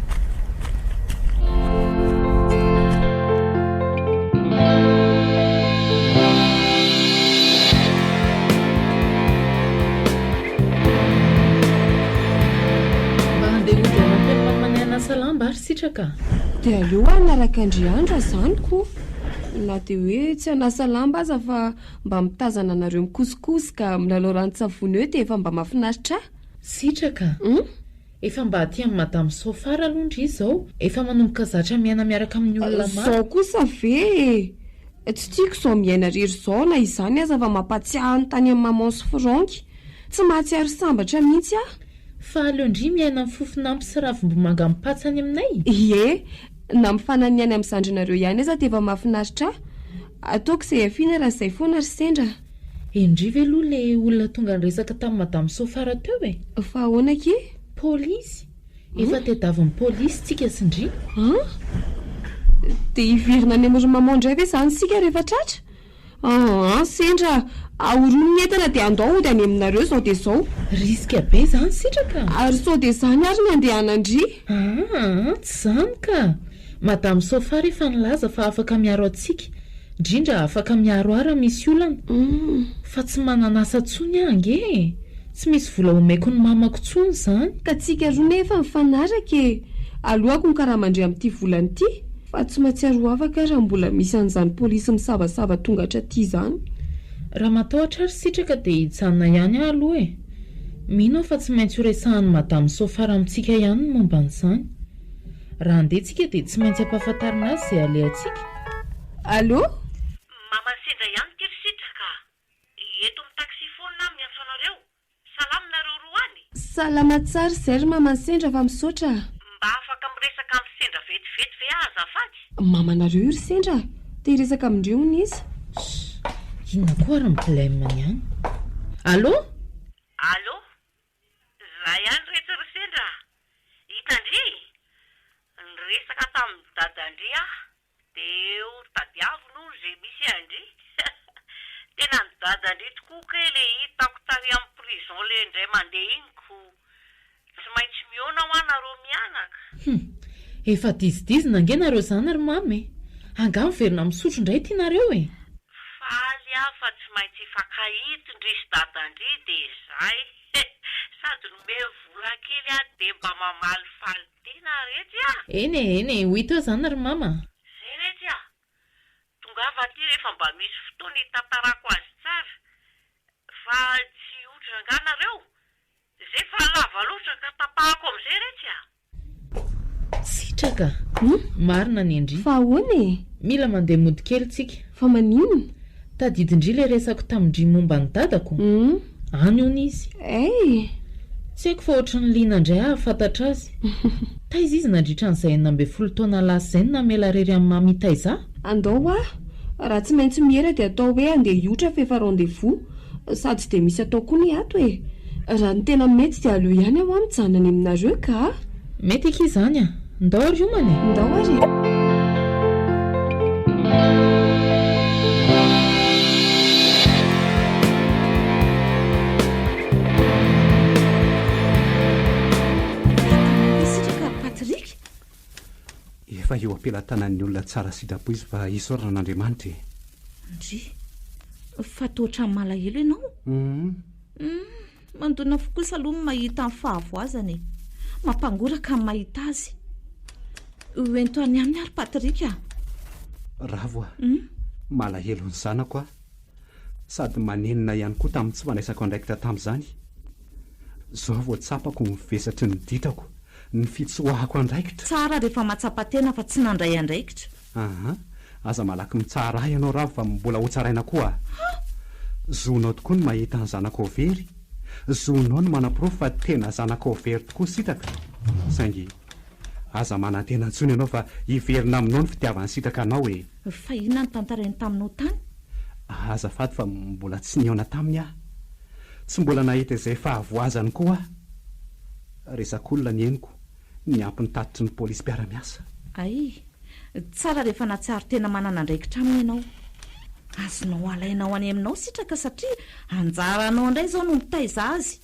Mba handeha hody hanampy an'i mamanay hanasa lamba ary Sitraka a! Dia aleo hanaraka an-dry Andra izany ko! Na dia hoe tsy hanasa lamba aza fa mba mitazana anareo mikosokosoka, milalao ranon-tsavony eo dia efa mba mahafinaritra ahy. Sitraka a! Efa mba aty amin'i Madame Sofara aloha ndry izao, efa manomboka zatra miaina miaraka amin'ny olona maro. Izao kosa ve e! Tsy tiako izao miaina irery izao na izany aza fa mampatsiahy ny tany amin'i Maman sy Franck. Tsy mahatsiaro sambatra mihitsy aho. Fa aleo ndry miaina amin'ny fofon'ampy sy ravimbomanga amim-patsa any aminay? Ie, na mifananiany amin'ny zandrinareo ihany aza dia efa mahafinaritra ahy. Ataoko izay hafiana raha izay foana ry sendra. Endry ve aloha le olona tonga niresaka tamin'i Madame Sofara teo e? Fa ahoana akia? Polisy! Efa tediavin'ny polisy tsika sy ndry. An? Dia hiverina any amin'i ry maman indray ve izany isika rehefa tratra? An, sendra ahorono ny entana dia andao hody any aminareo izao dia izao. Risque be izany sitraka a! Ary sao dia izany ary ny andehanan-dry? Aa, tsy izany ka! Madame Sofara efa nilaza fa afaka miaro antsika, indrindra afaka miaro ahy raha misy olana. Fa tsy manana asa intsony aho ange e! Tsy misy vola omeko ny mamako intsony izany. Ka tsika roa nefa mifanaraka e! Aloako ny karaman-dry amin'ity volana ity, fa tsy mahatsiaro ho afaka aho raha mbola misy an'izany polisy misavasava tonga hatraty izany. Raha matahotra ary sitraka dia hijanona ihany aho aloha e! Mino aho fa tsy maintsy horesahan'i Madame Sofara amintsika ihany ny momba an'izany. Raha handeha tsika dia tsy maintsy ampahafantarina azy izay alehantsika. Allô? Mama sendra ihany ity ry Sitraka a! Eto amin'ny taxi-phone aho miantso anareo. Salama nareo roa any? Salama tsara izay ry maman'i Sendra fa misaotra a! Mba afaka miresaka amin'i Sendra vetivety ve aho azafady? Mamanareo io ry Sendra a! Te hiresaka amin-dreo hono izy. Ssss! Inona koa ary ny blème-ny any? Allô? Allô? Za ihany retsy ry Sendra a! Hitan-dry? Niresaka tamin'i dadan-dry aho Dia ho tadiavina hono ze misy an-dry. Tena ny dadan-dry tokoa kay le hitako tary am prison le indray mandeha iny ko. Tsy maintsy mihaona hoa nareo mianaka. Hum! Efa dizidizina ange nareo zany ry mama e! Angaha miverina misotro indray ity nareo e! Faly aho fa tsy maintsy hifankahita ndry sy dadan-dry dia zay. Sady nomeny vola kely aho dia mba mamalifaly Tena retsy a! Eny e, eny e, ho hita eo izany ry mama a! Zay retsy a! Tongava aty rehefa mba misy fotoana hitantarako azy tsara fa tsy hihotra angaha nareo? Zay fa lava loatra ka tapahako amizay retsy a! Sitraka! Marina ny an-dry. Fa ahoana e? Mila mandeha mody kely tsika. Fa maninona? Tadidin-dry ilay resako tamin-dry momba ny dadako? Any hono izy. Hey! Tsy haiko fa ohatry ny liana indray aho hahafantatra azy. Taiza izy nandritra an'izay 16 taona lasa izay no namela rery an'i Mamy hitaiza ahy? Andao hoa! Raha tsy maintsy miera dia atao hoe andeha hiotra fa efa rendez-vous. Sady tsy dia misy atao koa ny ato e! Raha ny tena mety dia aleo ihany aho mijanona any aminareo ka! Mety akia izany a! Ndao ary homana e! Ndao ary e! Sitraka Patrick? Efa eo am-pelatanan'ny olona tsara sitrapo izy fa isaorana an'Andriamanitra e! Ndry, fa toa ohatran'ny malahelo ianao? Hum. Hum, mandona fo kosa aloha ny mahita ny fahavoazana e! Mampangoraka ny mahita azy. Ho ento any aminy ary Patrick a! Ravo a! Malahelo ny zanako aho. Sady manenina ihany koa tamin'ny tsy fandraisako andraikitra tamin'izany. Izao vao tsapako ny vesatry ny ditrako, ny fitsoahako andraikitra. Tsara rehefa mahatsapa tena fa tsy nandray andraikitra. Aha, aza malaky mitsara ahy ianao Ravo fa mbola hotsaraina koa ah. Zonao tokoa ny mahita ny zanakao very, zonao ny manaporofo fa tena zanakao very tokoa Sitraka, saingy aza manantena intsony ianao fa hiverina aminao ny fitiavan'i Sitraka anao e. Fa inona no tantarainy taminao tany? Azafady fa mbola tsy nihaona taminy aho. Tsy mbola nahita izay fahavoazany koa aho. Resak'olona ny henoko, niampy ny tatitry ny polisy mpiara-miasa. Hay! Tsara rehefa nahatsiaro tena manana andraikitra aminy ianao. Azonao alaina ho any aminao Sitraka satria anjaranao indray izao no mitaiza azy.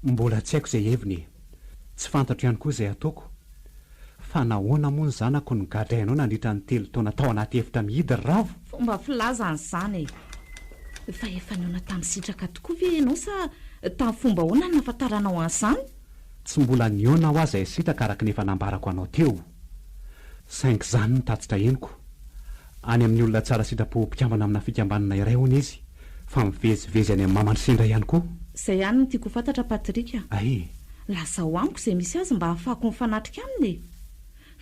Mbola tsy haiko izay heviny e! Tsy fantatro ihany koa izay ataoko. Fa nahoana moa ny zanako no gadrainao nandritra ny telo taona tao anaty efitra mihidy ry Ravo? Fomba filaza an'izany e! Fa efa nihaona tamin'i Sitraka tokoa ve ianao sa tamin'ny fomba ahoana no nahafantaranao an'izany? Tsy mbola nihaona aho aza i Sitraka araka ny efa nambarako anao teo. Saingy izany no tatitra henoko. Any amin'ny olona tsara sitrapo mpikambana amina fikambanana iray hono izy, fa mivezivezy any amin'ny mamany sendra ihany koa. Izay ihany no tiako ho fantatra Patrick a! Ay! Lazao amiko izay misy azy mba hahafahako mifanatrika aminy e!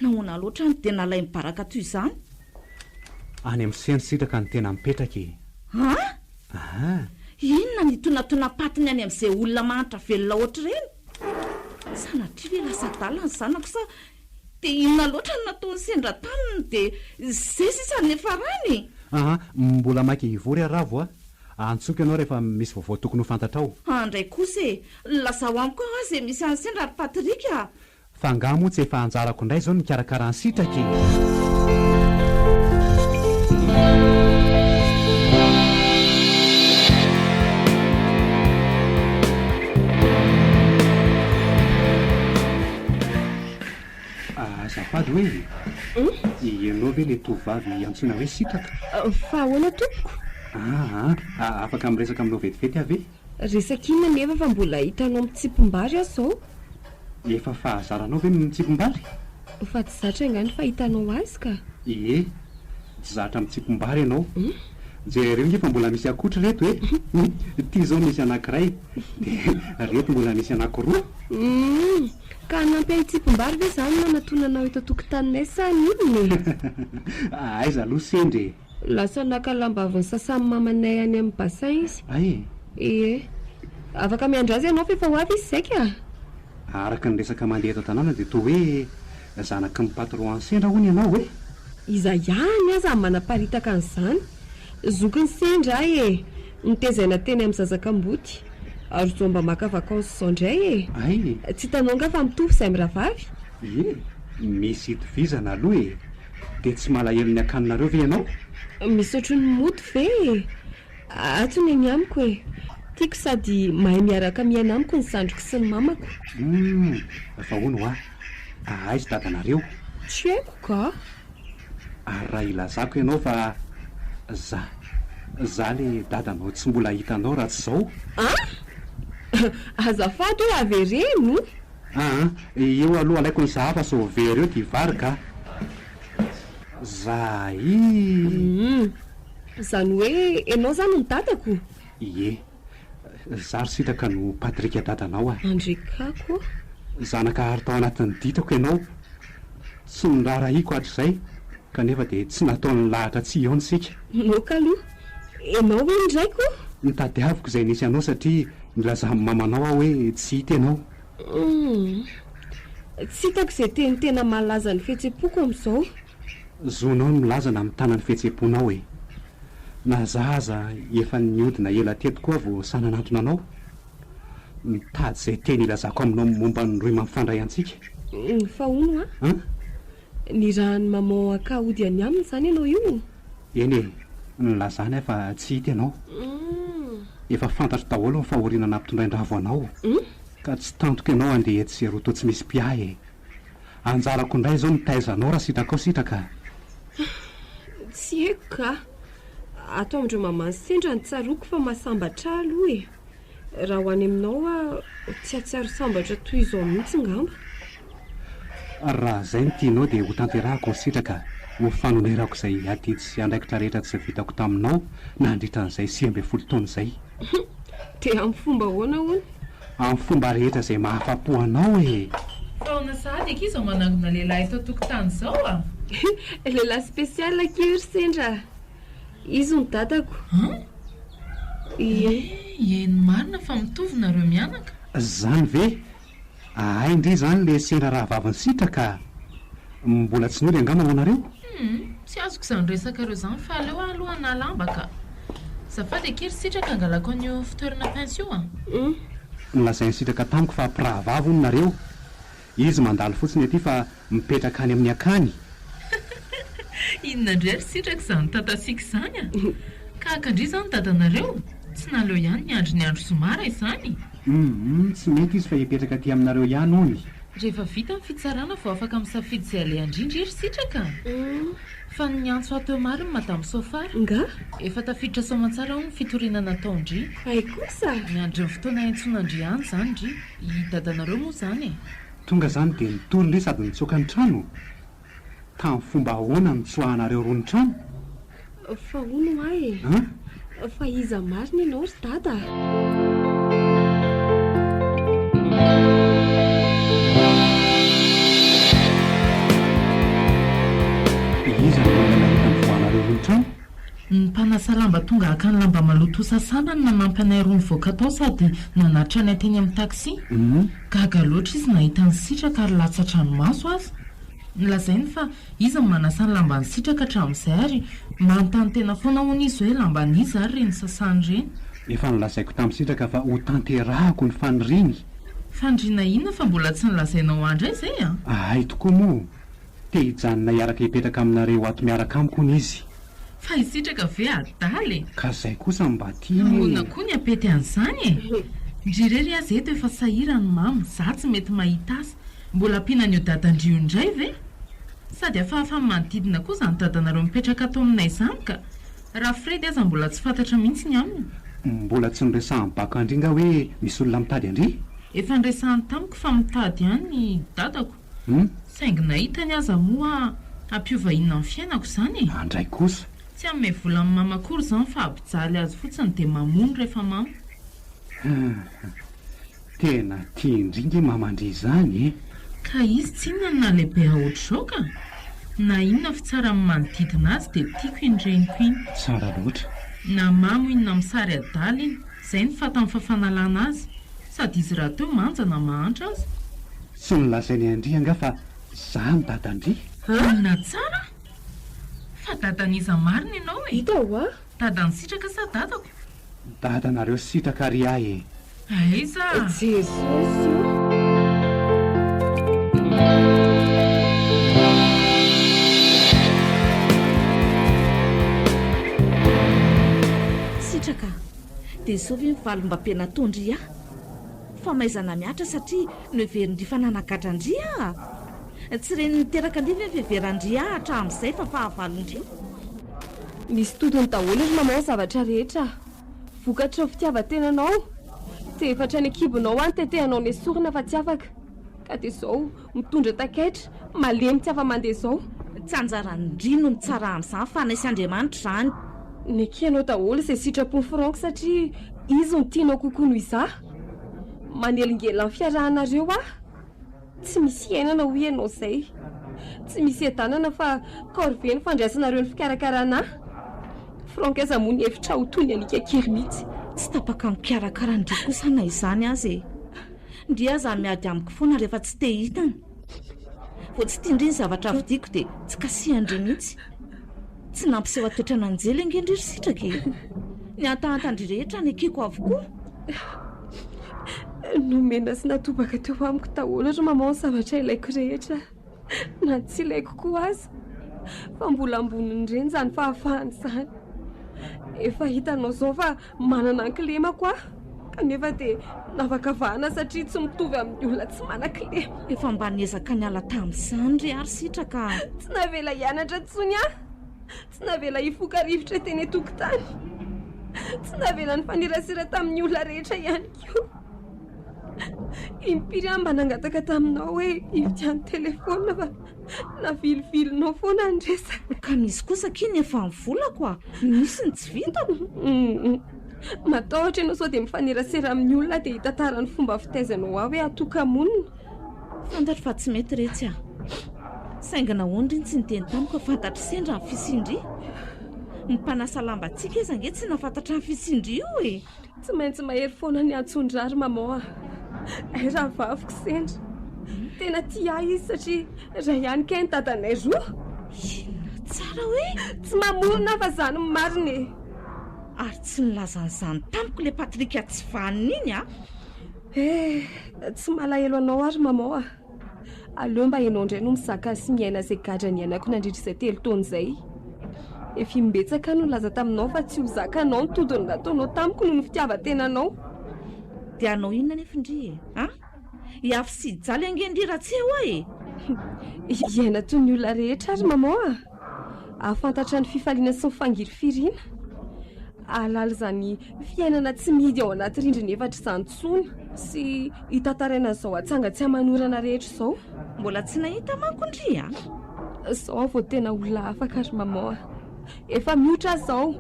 Nahoana loatra no dia nalainy baraka toy izany? Any amin'ny sendra sitraka no tena mipetraka e! An? Aha! Inona ny itonatonam-patiny any amin'izay olona mahantra velona ohatr'ireny? Sanatria ve lasa adala ny zanako sa Dia inona loatra no nataony sendra taminy dia izay sisa no niafarany e! Aa, mbola maika hivory aho Ravo a! Antsoiko ianao rehefa misy vaovao tokony ho fantatrao. Andray kosa e! Lazao amiko aho izay misy an'i sendra ry Patrick a! Fa angaha moa tsy efa anjarako indray izao ny mikarakara an'i Sitraka e! Azafady hoe e! Ianao ve ilay tovovavy antsoina hoe Sitraka? Fa ahoana tompoko? Aa, afaka miresaka aminao vetivety aho ve? Resaka inona nefa fa mbola hitanao mitsimpim-bary aho izao? Efa fahazaranao ve ny mitsimpim-bary? Fa tsy zatra angaha ny fahitanao azy ka! Ie, tsy zatra mitsimpim-bary ianao. Jereo ange fa mbola misy akotry ireto e! Ity izao misy anankiray, dia ireto mbola misy anankiroa. Humm! Ka hanampy ahy hitsimpim-bary ve izany no nanatonanao eto an-tokotaninay sa ny inona e? Aiza aloha sendra e! Lasa naka lamba avy nisasan'ny mamanay any amin'ny bassin izy. Hay e! Ie. Afaka miandry azy ianao fa efa ho avy izy izay ka! Araka ny resaka mandeha eto an-tanàna dia toa hoe zanaky ny patron an'i Sendra hono ianao e! Iza ihany aza no manaparitaka an'izany? Zokin'i Sendra aho e! Notezaina teny amin'ny zaza kamboty. Ary izao mba maka vacances izao indray e! Hay! Tsy hitanao angaha fa mitovy izahay mirahavavy? Ie, misy itovizana aloha e! Dia tsy malahelo ny akaninareo ve ianao? Misy ohatry ny mody ve e? Ato ny eny amiko e! Tiako sady mahay miaraka miaina amiko ny zandriko sy ny mamako. Humm! Fa hono hoa, aiza dadanareo? Tsy haiko ka! Ary raha ilazako ianao fa za, za le dadanao tsy mbola hitanao raha tsy izao? An! Azafady hoe avereno? Aa! Io aloha alaiko ny sahafa sao very eo ty vary ka! Zaii! Humm! Izany hoe ianao izany no dadako? Ie. Za ry Sitraka no Patrick dadanao a! Andrekako ô! Zanaka ary tao anatin'ny ditrako ianao. Tsy noraharahiako hatrizay, kanefa dia tsy nataon'ny lahatra tsy hihaona isika. Moka aloha. Ianao ve ny raiko? Notadiaviko izay nisy anao satria nilazan'ny mamanao aho hoe tsy hita ianao. Humm. Tsy hitako izay teny tena mahalaza ny fihetsem-poko amin'izao. Zonao ny milaza na mitana ny fihetsem-ponao e. Na za aza efa nihodina ela teto koa vao sahy nanantona anao. Mitady izay teny hilazako aminao momba ny rohy mampifandray antsika. Fa hono hoa? An? Nirahan'i maman haka hody any aminy izany ianao io? Eny e, nilazany aho fa tsy hita ianao. Efa fantatro daholo ny fahoriana nampitondrain-dRavo anao, ka tsy tantiko ianao handeha etsy sy eroa toa tsy misy mpiahy e. Anjarako indray izao mitaiza anao raha sitrakao sitraka a! Tsy haiko ka! Ato amin-dry maman sendra no tsaroako fa mahasambatra ahy aloha e! Raha ho any aminao aho tsy hahatsiaro sambatra toy izao mihitsy ngamba. Raha izay no tianao dia hotanterahako ry sitraka ho fanonerako izay adidy sy andraikitra rehetra tsy vitako taminao nandritra an'izay 19 taona izay. Dia amin'ny fomba ahoana hono? Amin'ny fomba rehetra izay mahafa-po anao e! Taona sahady akia izao manangona lehilahy eto an-tokotany izao a! Lehilahy spécial akia io ry sendra a! Izy no dadako. An? Ie. Eny marina fa mitovy nareo mianaka. Zany ve? Ahay ndry zany le sendra rahavavin'i Sitraka a! Mbola tsy nody angamba manareo? Humm, tsy azoko izany resakareo izany fa aleo aho aloha hanala lamba ka. Azafady akia ry Sitraka angalako an'io fitoerana pince io a! Humm. Nolazain'i Sitraka tamiko fa mpirahavavy hono nareo. Izy mandalo fotsiny aty fa mipetraka any amin'ny akany. Inona indray ry Sitraka izany tatasiaka izany a? Ka haka ndry izany dadanareo? Tsy naleo ihany niandry ny andro zoma raha izany? Humm, tsy mety izy fa hipetraka aty aminareo ihany hono. Rehefa vita ny fitsarana vao afaka misafidy izay aleha ndry ry Sitraka a! Fa ny niantso ahy teo marina Madame Sofara. Nga? Efa tafiditra soamantsara hono ny fitoriana nataon-dry. Hay kosa! Miandry ny fotoana hiantsoana an-dry ihany izany ndry. I dadanareo moa izany e! Tonga izany dia nitory ndry sady nitsoaka ny trano? Tamin'ny fomba ahoana no nitsoahanareo roa ny trano? Fa hono hoa e! An? Fa iza marina ianao ry dada a? Iza no olona nahita ny voanareo roa ny trano? Ny mpanasa lamba tonga haka ny lamba maloto hosasana no nanampy anay roa nivoaka tao sady nanatitra anay teny amin'ny taxi. Gaga loatra izy nahita an'i Sitraka ary latsa-dranomaso aza. Nolazainy fa izy no manasa ny lamban'i Sitraka hatramin'izay ary manontany tena foana hono izy hoe lamban'iza ary ireny sasany ireny. Efa nolazaiko tamin'i Sitraka fa hotanterahako ny faniriany. Faniriana inona fa mbola tsy nolazainao ahy indray izay an? Hay tokoa moa! Te hijanona hiaraka hipetraka aminareo ato miaraka amiko hono izy. Fa i Sitraka ve adala e? Ka izay kosa no mba tiany e! Ahoana koa ny apety an'izany e? Ndry irery aza eto efa sahirana mama, za tsy mety mahita asa. Mbola ampiana an'io dadan-dry io indray ve? Sady hafahafa amin'ny manodidina koa izany dadanareo mipetraka ato aminay izany ka! Raha Fredy aza mbola tsy fantatra mihitsy ny aminy. Mbola tsy noresahan'i Bako an-dry nga hoe misy olona mitady an-dry? Efa noresahany tamiko fa mitady ihany ny dadako. Saingy na hitany aza moa hampiova inona ny fiainako izany e? Andray kosa. Tsy hanome vola an'i mama akory izany fa hampijaly azy fotsiny dia mamono rehefa mamo. Hum. Tena tian-dry nge maman-dry izany e! Ka izy tsinona no nahalehibe ahy ohatr'izao ka! Na inona fitsaran'ny manodidina azy dia tiako iny reniko iny. Tsara loatra. Na mamo iny na misary adala iny, izay no fantany fa fanalana azy. Sady izy rahateo manja na mahantra aza. Tsy nolazainy an-dry angaha fa za no dadan-dry? Inona tsara? Fa dadan'iza marina ianao e? Hita hoa! Dadan'i Sitraka sa dadako? Dadanareo Sitraka ry ahy e! Aiza? Jesosy o! Sitraka, dia izao ve ny valim-babe nataon-dry ahy? Famaizana mihatra satria noheverin-dry fa nanagadra an-dry aho. Tsy reny niteraka an-dry ve ny fiheveran-dry ahy hatramin'izay fa fahavalon-dry? Misy todiny daholo ry maman ny zavatra rehetra. Vokatry ny fitiavan-tenanao. Dia efa hatrany an-kibonao any tetehanao nesorina fa tsy afaka. Ka dia izao mitondra takaitra, malemy tsy afa-mandeha izao. Tsy anjaran-dry no mitsara amin'izany fa anay sy Andriamanitra izany. Nekenao daholo izay sitrapon'i Franck satria izy no tianao kokoa noho izaho. Manelingelina ny fiarahanareo aho. Tsy misy iainana hoy ianao izay. Tsy misy hiadanana fa corvée ny fandraisanareo ny fikarakarana ahy. Franck aza moa nihevitra ho toy ny alika kely mihitsy. Tsy tapaka mikarakara an-dry kosa na izany aza e. Ndry aza miady amiko foana rehefa tsy te hitany. Vao tsy tian-dry ny zavatra vidiako dia tsy kasihan-dry mihitsy. Tsy nampiseho toetran'anjely ange ndry ry Sitraka e! Ny hantahantan-dry rehetra nekeko avokoa. Nomena sy natobaka teo amiko daholo ry maman ny zavatra ilaiko rehetra, na ny tsy ilaiko koa aza. Fa mbola ambonin'ireny izany fahafahana izany. Efa hitanao izao fa Manana ny kilemako aho, kanefa dia navakavahana satria tsy mitovy amin'ny olona tsy manan-kilema. Efa mba niezaka niala tamin'izany re ary Sitraka a! Tsy navela hianatra intsony aho, tsy navela hifoka rivotra teny an-tokotany, tsy navela nifanerasera tamin'ny olona rehetra ihany koa. Impiry aho mba nangataka taminao hoe hividiano telefaonina fa Navilivilinao foana ny resaka. Ka misy kosa akia ny efa ny volako a! Misy ny tsy vitako. Matahotra ianao sao dia mifanerasera amin'ny olona dia hitantara ny fomba fitaizanao ahy hoe atoka-monina. Fantatro fa tsy mety retsy a! Saingy nahoana ry no tsy niteny tamiko fa fantatry sendra ny fisian-dry? Ny mpanasa lambantsika aza ange tsy nahafantatra ny fisian-dry io e! Tsy maintsy mahery foana ny antsondraha ry maman a! Hay rahavaviko sendra. Tena tia ahy izy satria ray ihany kay ny dadanay roa. Inona tsara hoe? Tsy mamorona aho fa izany no marina e! Ary tsy nilaza an'izany tamiko ilay Patrick tsy vanona iny a! Eh! Tsy malahelo anao aho ry maman a! Aleo mba ianao indray no mizaka sy miaina izay gadra niainako nandritra izay telo taona izay. Efa imbetsaka aho no nilaza taminao fa tsy ho zakanao ny todiny nataonao tamiko noho ny fitiavan-tenanao. Dia hanao inona anefa ndry e? A? Hiafy sy hijaly ange ndry raha tsy eo aho e! Hiaina toy ny olona rehetra ary maman a! Hahafantatra ny fifaliana sy ny fangirifiriana. Hahalala izany fiainana tsy mihidy ao anaty rindrina efatra izany intsony sy hitantaraina an'izao atsanga tsy aman'orana rehetra izao. Mbola tsy nahita manko ndry a! Izao aho vao tena olona afaka ry maman a! Efa mihotra aho izao.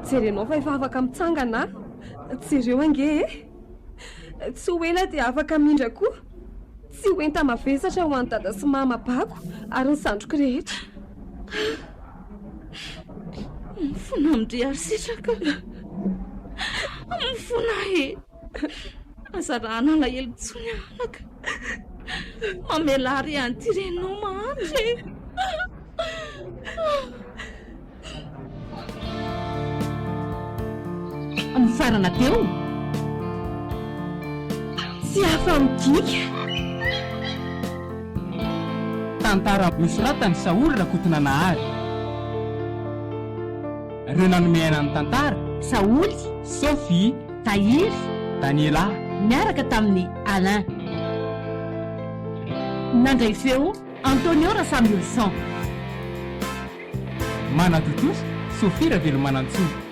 Jerenao fa efa afaka mitsangana aho. Jereo ange e! Tsy ho ela dia afaka hamindra koa. Tsy ho enta-mavesatra ho an'i dada sy mama bako ary ny zandriko rehetra. Mifona amin-dry ary sitraka. Mifona e! Aza raha alahelo intsony anaka. Mamelà re an'ity reninao mahantra e! Nifarana teo. Tsy afa-midika. Tantara nosoratan'i Saholy Rakotonanahary. Ireo nanome aina ny tantara. Saholy. Sophie. Tahiry. Daniela. Niaraka tamin'i Alain. Nandray feo Antonio Rasamiolson. Manatontosa, Sophie Ravelomanantsoa.